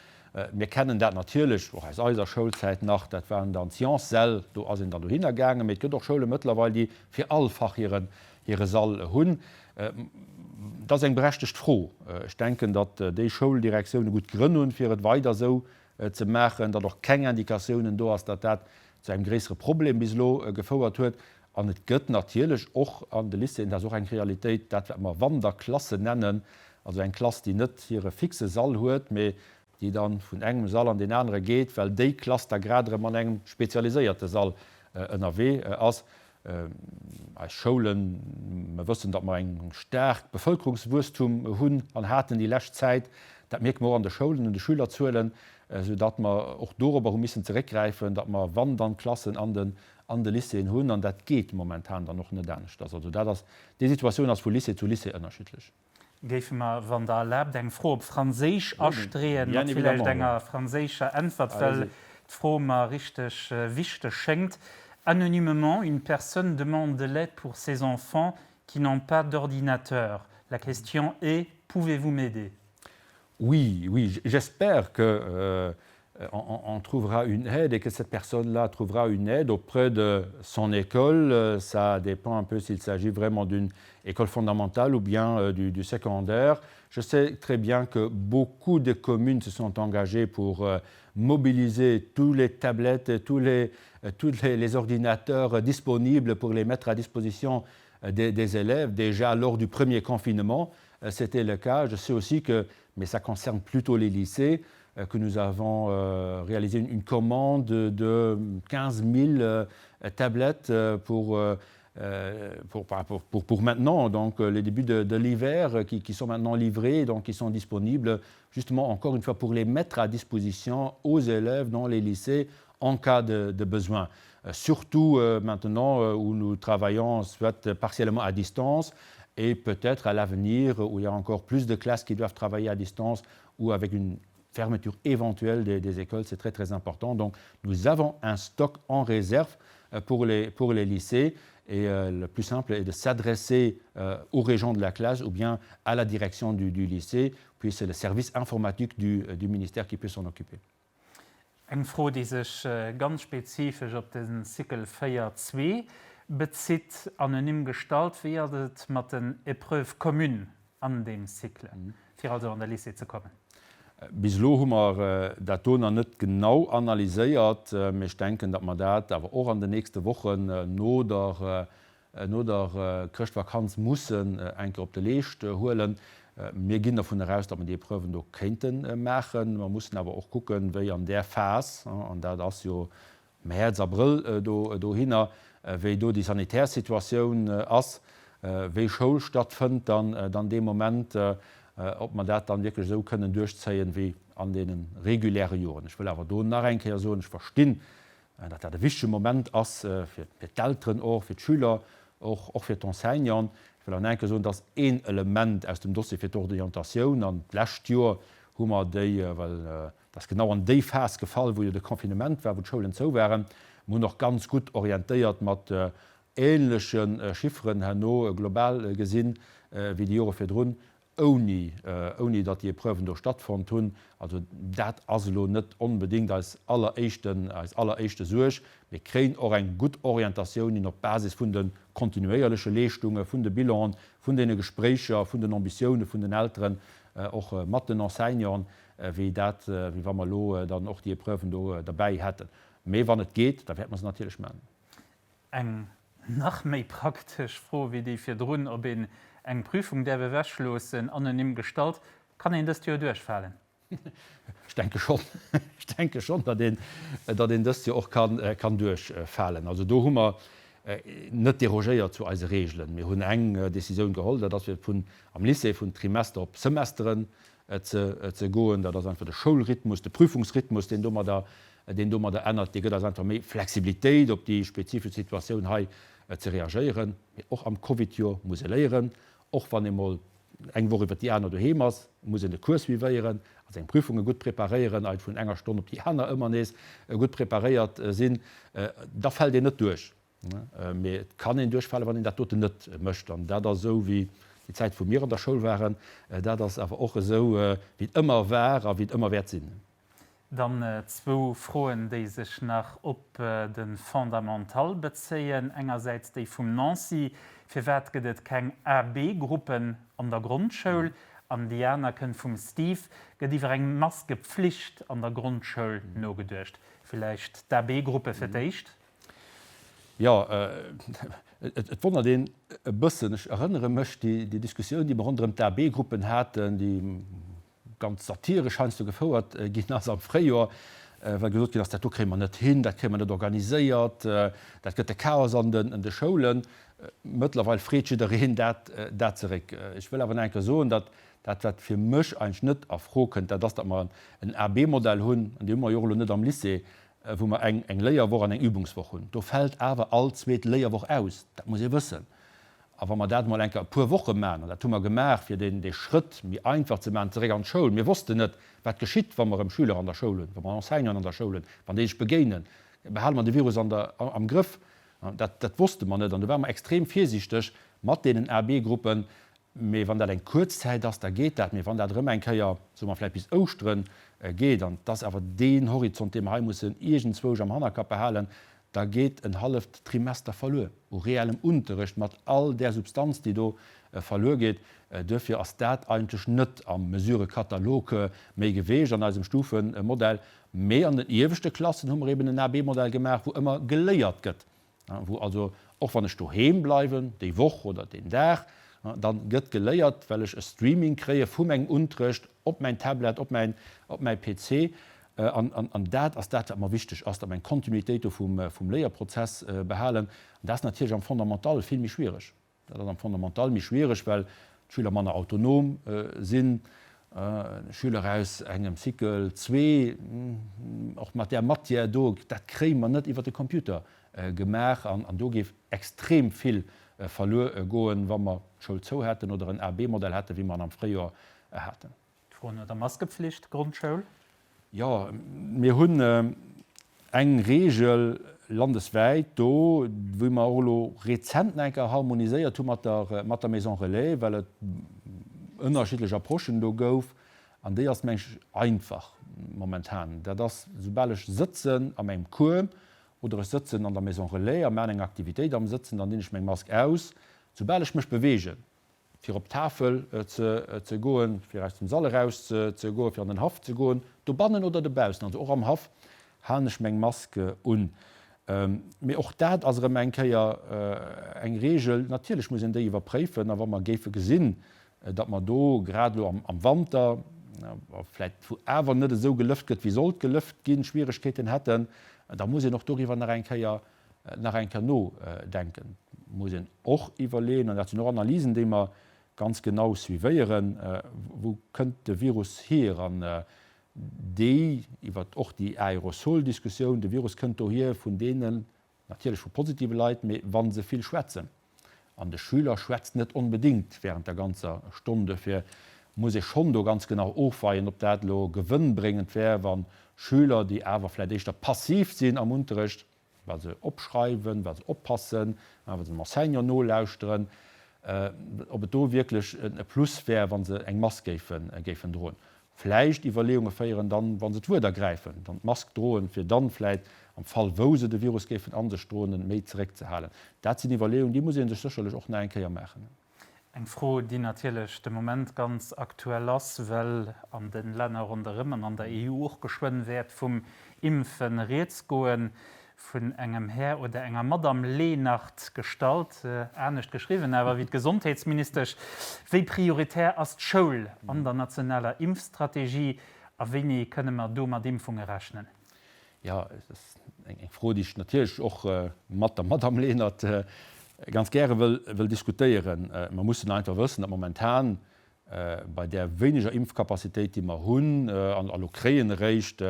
Mir kennen dat natierlech och aus eiser Schoulzäit nach, dat waren dann d'Sciences-Säll, do ass een dann dohinner gaangen. Mee et gëtt och Schoule mëttlerweil, déi fir all Fach hiren hire Sall hunn. Dat ass eng berechtegt Fro. Ech denken, datt déi Schouldirektioune gutt Grënn hunn, fir et weider esou ze maachen, datt och keng Indikatiounen do ass, datt dat zu engem gréissere Problem bis elo gefouert huet. An et gëtt natierlech och an de Lycéeën, dat ass och eng Realitéit, dat wat mer Wanderklassen nennen. Also eng Klass, déi net hire fixe Sall huet, mee déi dann vun engem Sall an deen anere geet, well déi Klass da grad erëm an engem spezialiséierte Sall ënnerwee ass. Eis Schoulen, mer wëssen, datt mer eng staark Bevëlkerungswuesstum hunn an haten déi lescht Zäit. Dat mierke mer och an de Schoulen, un de Schülerzuelen, soudatt mer och dorobber hu missen zeréckgräifen, datt mer wann dann Klassen an den an de Lycéeën hunn. An dat geet momentan dann och net aneschters. Also dat ass, déi Situatioun ass vu Lycée zu Lycée ënnerschiddlech. Géife mer, wann Der erlaabt, eng Fro op Franséisch astreeën, mat villäicht enger franséischer Äntwert, well d'Fro mer richteg wichteg schéngt. Anonymement, une personne demande de l'aide pour ses enfants qui n'ont pas d'ordinateur. La question est, pouvez-vous m'aider? Oui, oui, j'espère que euh, on, on trouvera une aide et que cette personne-là trouvera une aide auprès de son école. Ça dépend un peu s'il s'agit vraiment d'une école fondamentale ou bien euh, du, du secondaire. Je sais très bien que beaucoup de communes se sont engagées pour euh, mobiliser tous les tablettes, tous les, euh, tous les, les ordinateurs disponibles pour les mettre à disposition euh, des, des élèves déjà lors du premier confinement. Euh, c'était le cas. Je sais aussi que, mais ça concerne plutôt les lycées, euh, que nous avons euh, réalisé une, une commande de 15 000 tablettes pour, pour, pour, pour, pour maintenant, donc les débuts de, de l'hiver qui, qui sont maintenant livrés, donc qui sont disponibles justement encore une fois pour les mettre à disposition aux élèves dans les lycées en cas de, de besoin. Surtout maintenant où nous travaillons soit partiellement à distance et peut-être à l'avenir où il y a encore plus de classes qui doivent travailler à distance ou avec une fermeture éventuelle des, des écoles, c'est très très important. Donc nous avons un stock en réserve euh, pour les, pour les lycées et euh, le plus simple est de s'adresser euh, aux régents de la classe ou bien à la direction du, du lycée, puis c'est le service informatique du, euh, du ministère qui peut s'en occuper. Eng Fro, déi sech ganz spezifesch op de Cycle 4, 2 bezitt, anonym gestallt, Wéi ass et mat den Épreuves communes an deem Cycle, fir also an de Lycée ze kommen? Bis elo hu mer dat do nach net genau analyséiert, mee ech denken, datt mer dat awer och an den nächste Wochen no der no der Chrëschtvakanz mussen eng Kéier op de Leescht huelen. Mir ginn dervun eraus, datt mer déi Epreuven do kéinte maachen. Mer mussen awer och kucken, wéi an där Phas, an dat ass jo Mäerz, Abrëll dohinner, wéi do déi sanitär Situatioun ass, wéi Schoul stattfënnt dann dann dee Moment, ob mer dat dann wierklech esou kënnen duerchzéien, wéi an deene reguläre Joren. Ech wëll awer do nach eng Kéier soen, ech verstinn, datt dat e wichtege Moment ass fir d'Elteren och, fir d'Schüler och, och fir d'Enseignanten. Ech wëll awer nach eng Kéier soen, dat ass een Element aus dem Dossier fir d'Orientatioun. An d'lescht Joer hu mer déi, well dat ass genau an déi Phas gefall, wou jo de Confinement war, wou d'Schoulen zou waren, mer hunn och ganz gutt orientéiert mat ähnleche Chifferen herno global gesinn, wéi déi Jore virdrun. ouni, ouni datt déi Epreuven do stattfonnt hunn. Also dat ass elo net onbedéngt eis alleréischten, eis alleréischte Suerg. Mir kréien och eng gutt Orientatioun hin op Basis vun de kontinuéierleche Leeschtunge, vun de Bilanen, vun deene Gespréicher, vun den Ambitioune vun den Elteren, och mat den Enseignanten, wéi dat, wéi wa mer elo dann och déi Epreuven do derbäi hätten. Mee wann et geet, da wäerte mer se natierlech maachen. Eng nach méi praktesch Fro wéi déi virdrun, ob een eng Prüfung däerf ewechloossen, anonym gestallt, Kann een dëst Joer duerchfalen? Ech denke schonn. Ech denke schonn, datt een, datt een dëst Joer och kann, kann duerchfalen. Also do hu mer net derogéiert zu eise Reegelen. Mir hunn eng Décisioun geholl, dat ass fir vun, am Lycée vun Trimester op Semesteren ze, ze goen. Dat ass einfach de Schoulrhythmus, de Prüfungsrhythmus, deen domadder deen domadder ännert, dee gëtt eis einfach méi Flexibilitéit, op déi spezifesch Situatioun hei ze reagéieren. Mee och am Covid-Joer muss ee léieren, och wann ee mol eng Woch iwwer déi aner doheem ass, muss een de Cours suivéieren a seng Prüfunge gutt preparéieren, a vun enger Stonn op déi aner ëmmer nees gutt preparéiert sinn. Da fält een net duerch. Mee et kann een duerchfalen, wann een dat doten net mécht. An dat ass esou wéi déi Zäit, wou mir an der Schoul waren. Dat ass awer och esou, wéi et ëmmer war a wéi et ëmmer wäert sinn. Dann zwou Froen, déi sech nach op de Fondamental bezéien. Engersäits déi vum Nancy, Firwat gëtt et keng A-B-Gruppen an der Grondschoul? An déi aner kënnt vum Steve, Gëtt iwwer eng Maskepflicht an der Grondschoul nogeduecht? Villäicht d'A-B-Gruppe fir d'éischt. Jo, et wonnert een e bëssen. Ech erënnere mech déi Diskussioun, déi mer ronderëm d'AB-Gruppen haten, déi ganz satiresch heiansdo gefouert ginn ass am Fréijoer, well gesot ginn ass, dat do kréie mer net hin, dat kréie mer net organiséiert, dat gëtt de Chaos an de Schoulen. Mëttlerweil freet jiddereen dat dat zeréck. Ech wëll awer nach eng Kéier soen, datt dat, wat fir mech eigentlech net a Fro kënnt, dat ass, datt mer en AB-Modell hunn, an dee hu mer jo och elo net am Lycée, wou mer eng eng Léierwoch an eng Übungswoch hunn. Do fält awer all zweet Léierwoch aus. Dat muss ee wëssen. A wa mer dat emol eng Kéier e puer Woche maachen, an dat hu mer gemaach, fir deen dee Schrëtt méi einfach ze maachen, zeréck an d'Schoul, mir wossten net, wat geschitt, wa mer erëm Schüler an der Schoul hunn, wa mer Enseignanten an der Schoul hunn, wann déi sech begéinen, behale mer de Virus an der, am Grëff? Dat, dat wosste mer net. An do ware mer extrem virsiichteg mat deenen A-B-Gruppen. Mee wann dat eng kuerz Zäit ass, da geet dat. Mee wann dat erëm eng Kéier, soe mer vläicht bis Ouschteren, geet, an et ass awer deen Horizont, dee mer hei mussen iergendzwousch am Hannerkapp behalen, da geet en halleft Trimester verluer u reellem Unterrecht mat all där Substanz, déi do verluer geet. Duerfir ass dat eigentlech net am Mesurekatalog méi geweecht an eisem Stufemodell. Mee an den ieweschte Klassen hu mer eben en A-B-Modell gemaach, wou ëmmer geléiert gëtt. Wou also, och wann ech doheem bleiwen, déi Woch oder deen Dag, dann gëtt geléiert, well ech e Streaming kréie vu mengem Unterrecht op mäin Tablet, op mäin, op mäi PC. An, an, an dat ass dat, wat mer wichteg ass, datt mer eng Kontinuitéit do vum, vum Léierprozess behalen. An dat ass natierlech am Fondamental vill méi schwiereg. Dat ass am Fondamental méi schwiereg, well d'Schüler manner autonom sinn. Schüler aus engem Cycle zwee, och mat där Matière do, dat kréie mer net iwwer de Computer gemaach. An do géif extrem vill verluer goen, wa mer d'Schoul zou hätten oder en A-B-Modell hätten, wéi mer en am Fréijoer haten. D'Fro no der Maskepflicht, Grondschoul? Jo, mir hunn eng Reegel landeswäit do, wou mer och elo rezent nach eng Kéier harmoniséiert hu mat der, mat der Maison Relais, well et ënnerschiddlech Approchen do gouf. An déi ass, meng ech, einfach momentan. Dat ass, soubal ech sëtzen a mengem Cours oder ech sëtzen an der Maison Relais a maachen eng Aktivitéit am Sëtzen, dann dinn ech meng Mask aus. Soubal ech mech beweegen, fir op d'Tafel ze goen, fir aus dem Sall eraus ze goen, fir an den Haff ze goen, dobannen oder dobaussen, also och am Haff halen ech meng Mask un. Mee och dat ass erëm eng Kéier eng Reegel, natierlech muss een déi iwwerpréifen. A wa mer géife gesinn, datt mer do grad elo am Wanter, a vläicht wou awer net esou gelëft gëtt, wéi sollt gelëft ginn, Schwieregkeeten hätten, da muss een och doriwwer nach eng Kéier nach eng Kéier nodenken. Et muss een och iwwerleeën, an dat sinn och Analysen, déi mer ganz genau suivéieren, Wou kënnt de Virus hier? An déi, iwwer och déi Aerosoldiskussioun, de Virus kënnt dohier vun deenen, natierlech vu positive Leit, mee wa se vill schwätzen. An de Schüler schwätzt net onbedéngt während der ganzer Stonn. Dofir muss ee schonn do ganz genau ofweien, ob dat elo gewënnbréngend wär, wa Schüler, déi awer vläicht éischter passiv sinn am Unterrecht, well se opschreiwen, well se oppassen, well se dem Enseignant nolauschteren, ob et do wierklech e Plus wär, wa se eng Mask géifen droen. Vläicht Iwwerleeunge féieren dann, wa se d'Wuert ergräifen, dann d'Mask droen, fir dann vläicht am Fall wou se de Virus géifen a sech droen, en méi zeréckzehalen. Dat sinn Iwwerleeungen, déi muss ee sech sécherlech och nach eng Kéier maachen. Eng Fro, déi natierlech de Moment ganz aktuell ass, well an de Länner ronderëm an an der EU och geschwënn wäert vum Impfe rieds goen, vun engem Här oder enger Madame Lenert gestallt, anescht geschriwwen awer wéi d'Gesondheetsministesch. Wéi prioritär ass d'Schoul an der nationaler Impfstrategie a wéini kënne mer do mat Impfunge rechnen? Jo, dat ass eng Fro, déi ech natierlech och mat der Madame Lenert ganz gäre wëll diskutéieren. Mer mussen einfach wëssen, datt momentan bei där wéineger Impfcapacitéit, déi mer hunn an elo kréien eréischt,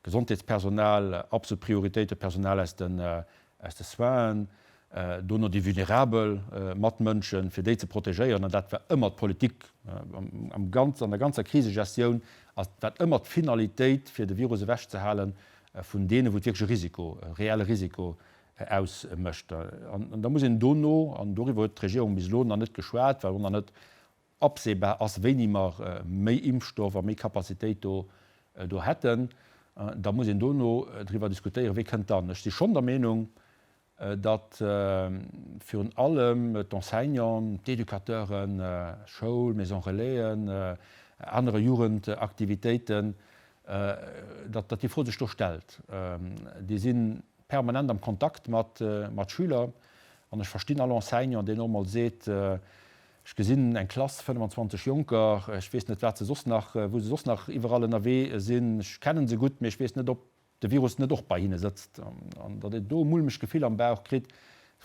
Gesondheetspersonal, absolut Prioritéit, d'Personal aus de aus de Soinen, dono déi vulnerabel Matmënschen, fir déi ze protegéieren. An dat war ëmmer d'Politik am ganz, an der ganzer Krisegestioun ass dat ëmmer d'Finalitéit, fir de Virus ewechzehale vun deenen, wou et wierklech e Risiko, e reelle Risiko ausmécht. An da muss een dono, an doriwwer huet d'Regierung bis elo nach net geschwat, well och nach net absehbar ass, wéini mer méi Impfstoff a méi Capacitéit do do hätten, da muss een dono driwwer diskutéieren, wéi kënnt dann. Ech si schonn der Meenung, datt virun allem d'Enseignanten, d'Educateuren, Schoul, Maison Relaisen, anere Jugendaktivitéiten, datt déi Fro sech do stellt. Déi sinn. permanent am Kontakt mat Schüler an ech verstinn all Enseignant, deen och emol seet, Ech gesinn eng Klass, 25 Jonker, ech weess net, wat se soss nach, wou se soss nach iwwerall ënnerwee sinn. Ech kennen se gutt, mee ech weess net, ob de Virus net och bei hinne sëtzt. An datt een do e mulmegt Gefill am Bauch kritt,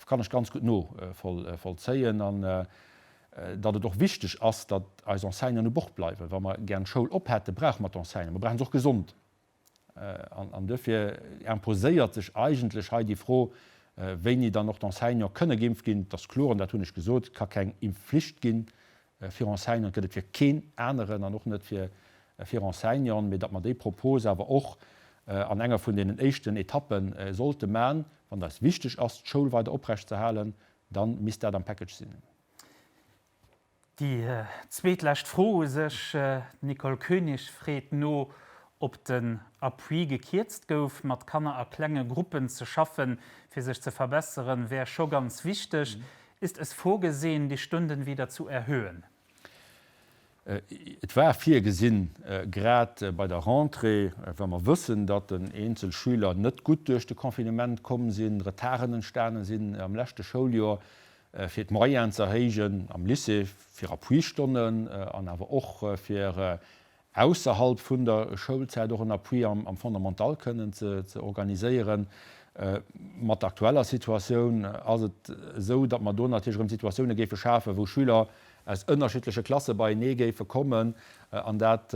kann ech ganz gutt novollzéien. An datt et och wichteg ass, datt eis Enseignanten u Bord bleiwen. Wa mer gären d'Schoul op hätten, brauche mer d'Enseignanten. Mer brauche se och gesond. An duerfir imposéiert sech eigentlech hei déi Fro, wéini dann och d'Enseignanten kënne geimpft ginn. Et ass kloer, an dat hunn ech gesot, et ka keng Impfflicht gi fir Enseignanten, gëtt et fir keen aneren an och net fir Enseignanten, mee datt mer déi Propos awer och an enger vun deenen éischten Etappe sollte man, wann et eis wichteg ass, d'Schoul weider oprechtzeerhalen, da misst dat am Package sinn. Déi zweetlescht Fro u sech, D'Nicole Koenig freet no, ob den Appui gekierzt gouf. Mat Kanner a klenge Gruppen ze schaffen, fir sech ze verbesseren, wär scho ganz wichteg. Ist es vorgesehen, die Stunden wieder zu erhöhen? Et war virgesinn, grad bei der Rentrée, well mer wëssen, datt eenzel Schüler net gutt duerch de Confinement komm sinn, Retarden entstane sinn am leschte Schouljoer, fir d'Moyenne ze erhéijen am Lycée, fir Appuistonnen an awer och fir ausserhalb vun der Schoulzäit och en Appui am Fondamental kënnen ze organiséieren. Mat der aktueller Situatioun ass et esou, datt mer do natierlech erëm Situatioune géife schafen, wou Schüler aus ënnerschiddleche Klasse beienee géife kommen an dat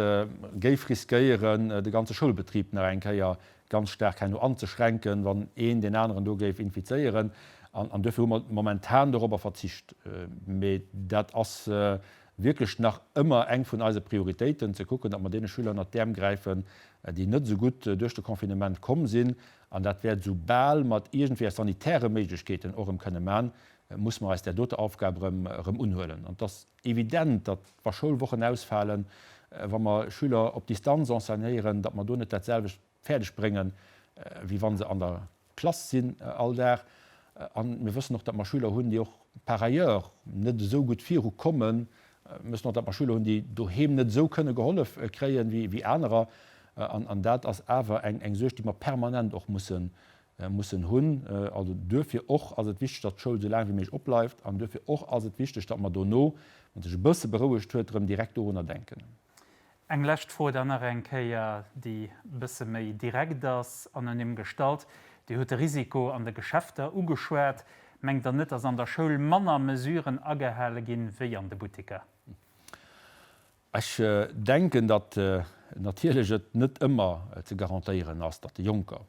géif riskéieren, de ganze Schoulbetrib nach eng Kéier ganz staark herno anzeschränken, wann een deen aneren do géif infizéieren. An duerfir hu mer momentan dorobber verzicht. Mee dat ass wierklech nach ëmmer eng vun eise Prioritéiten, ze kucken, datt mer deene Schüler ënnert d'Äerm gräifen, déi net esou gutt duerch de Confinement komm sinn. An dat wäert, soubal mer et iergendwéi aus sanitäre Méiglechkeeten och erëm kënne man, musse mer eis där doter Aufgab erëm unhuelen. An et ass evident, datt, wa Schoulwochen ausfalen, wa mer Schüler op Distanz enseignéieren, datt mer do net dat selwecht fäerdeg bréngen, wéi wa se an der Klass sinn all Dag. A mir wëssen och, datt mer Schüler hunn, déi och par ailleurs net esou gutt virukommen. Mir wëssen och, datt mer Schüler hunn, déi doheem net esou kënne gehollef kréien, wéi anerer. An dat ass awer eng Suerg, déi mer permanent och mussen mussen hunn. Also duerfir och ass et wichteg, datt d'Schoul esou laang wéi méiglech opbleift an duerfir och ass et wichteg, datt mer dono, wann sech e bësse berouegt huet, erëm direkt dorunner denken. Eng lescht Fro dann nach eng Kéier, déi e bësse méi direkt ass, anonym gestallt. Dir hutt de Risiko an de Geschäfter ugeschwat. Mengt Der net, datt an der Schoul manner Mesuren agehale ginn, wéi an de Butteker? Ech denken, datt natierlech et net ëmmer ze garantéieren ass, datt de Jonker,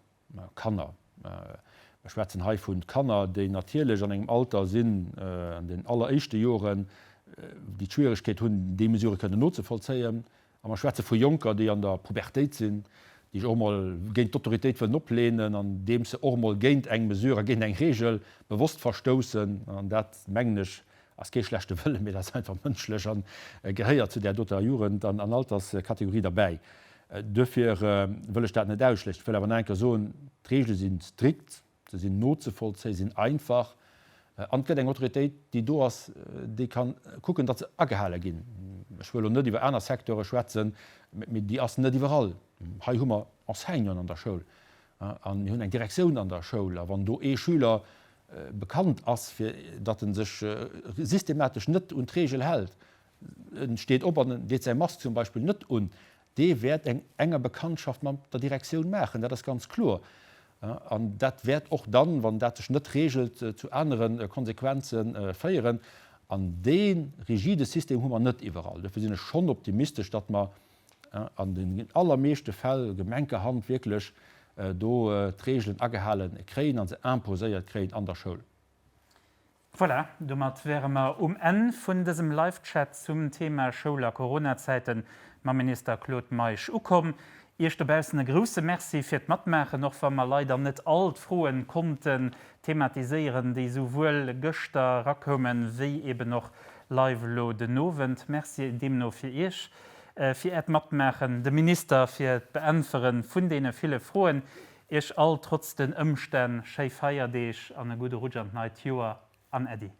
Kanner, mer schwätzen hei vu Kanner, déi natierlech an engem Alter sinn, an den alleréischte Joren, déi d'Schwieregkeet hunn, déi Mesurë kënnen nozevollzéien, a mer schwätze vu Jonker, déi an der Pubertéit sinn, déi sech och emol géint d'Autoritéit wëllen opleenen, andeems se och emol géint eng Mesure a géint eng Regel bewosst verstoussen. An dat, mengen ech, ass kee schlechte Wëllen, mee dat ass einfach mënschlech a gehéiert zu där doter Jugend an Alterskategorie derbäi. Duerfir wëll ech dat net ausschléissen. Ech wëll awer nach eng Kéier soen, D'Regele si strikt, se sinn nozevollzéien, sinn einfach an et gëtt eng Autoritéit, déi do ass, déi ka kucken, datt se agehale ginn. Ech wëll elo net iwwer aner Secteure schwätzen, mee déi ass net iwwerall. Hei hu mer Enseignanten an der Schoul a mir hunn eng Direktioun an der Schoul. A wann do ee Schüler bekannt ass, fir datt en sech systematesch net un d'Regel hält, en steet op an en deet säi Mask zum Beispill net un, dee wäert eng enger Bekanntschaft mat der Direktioun maachen, dat ass ganz kloer. An dat wäert och dann, wann dat sech net regelt, zu anere Konsequenze féieren. An dee rigide System hu mer net iwwerall. Dofir sinn ech schonn optimistesch, datt mer an den allermeeschte Fäll gemenkerhand wierklech do d'Reegelen agehale kréien a se imposéiert kréien an der Schoul. Voilà, domat wäre mer um Enn vun dësem Live-Chat zum Thema Schoul a Coronazäiten mam Minister Claude Meisch ukomm. Iech dobaussen e grousse Merci fir d'Matmaachen, och wa mer leider net all d'Froen konnten thematiséieren, déi souwuel gëschter erakoumen, wéi eben och live elo den Owend. Merci deemno fir Iech, fir Äert Matmaachen, dem Minister fir d'Beäntwere vun deene ville Froen. Iech all trotz den Ëmstänn schéi Feierdeeg an e gudde Rutsch an d'neit Joer an Äddi.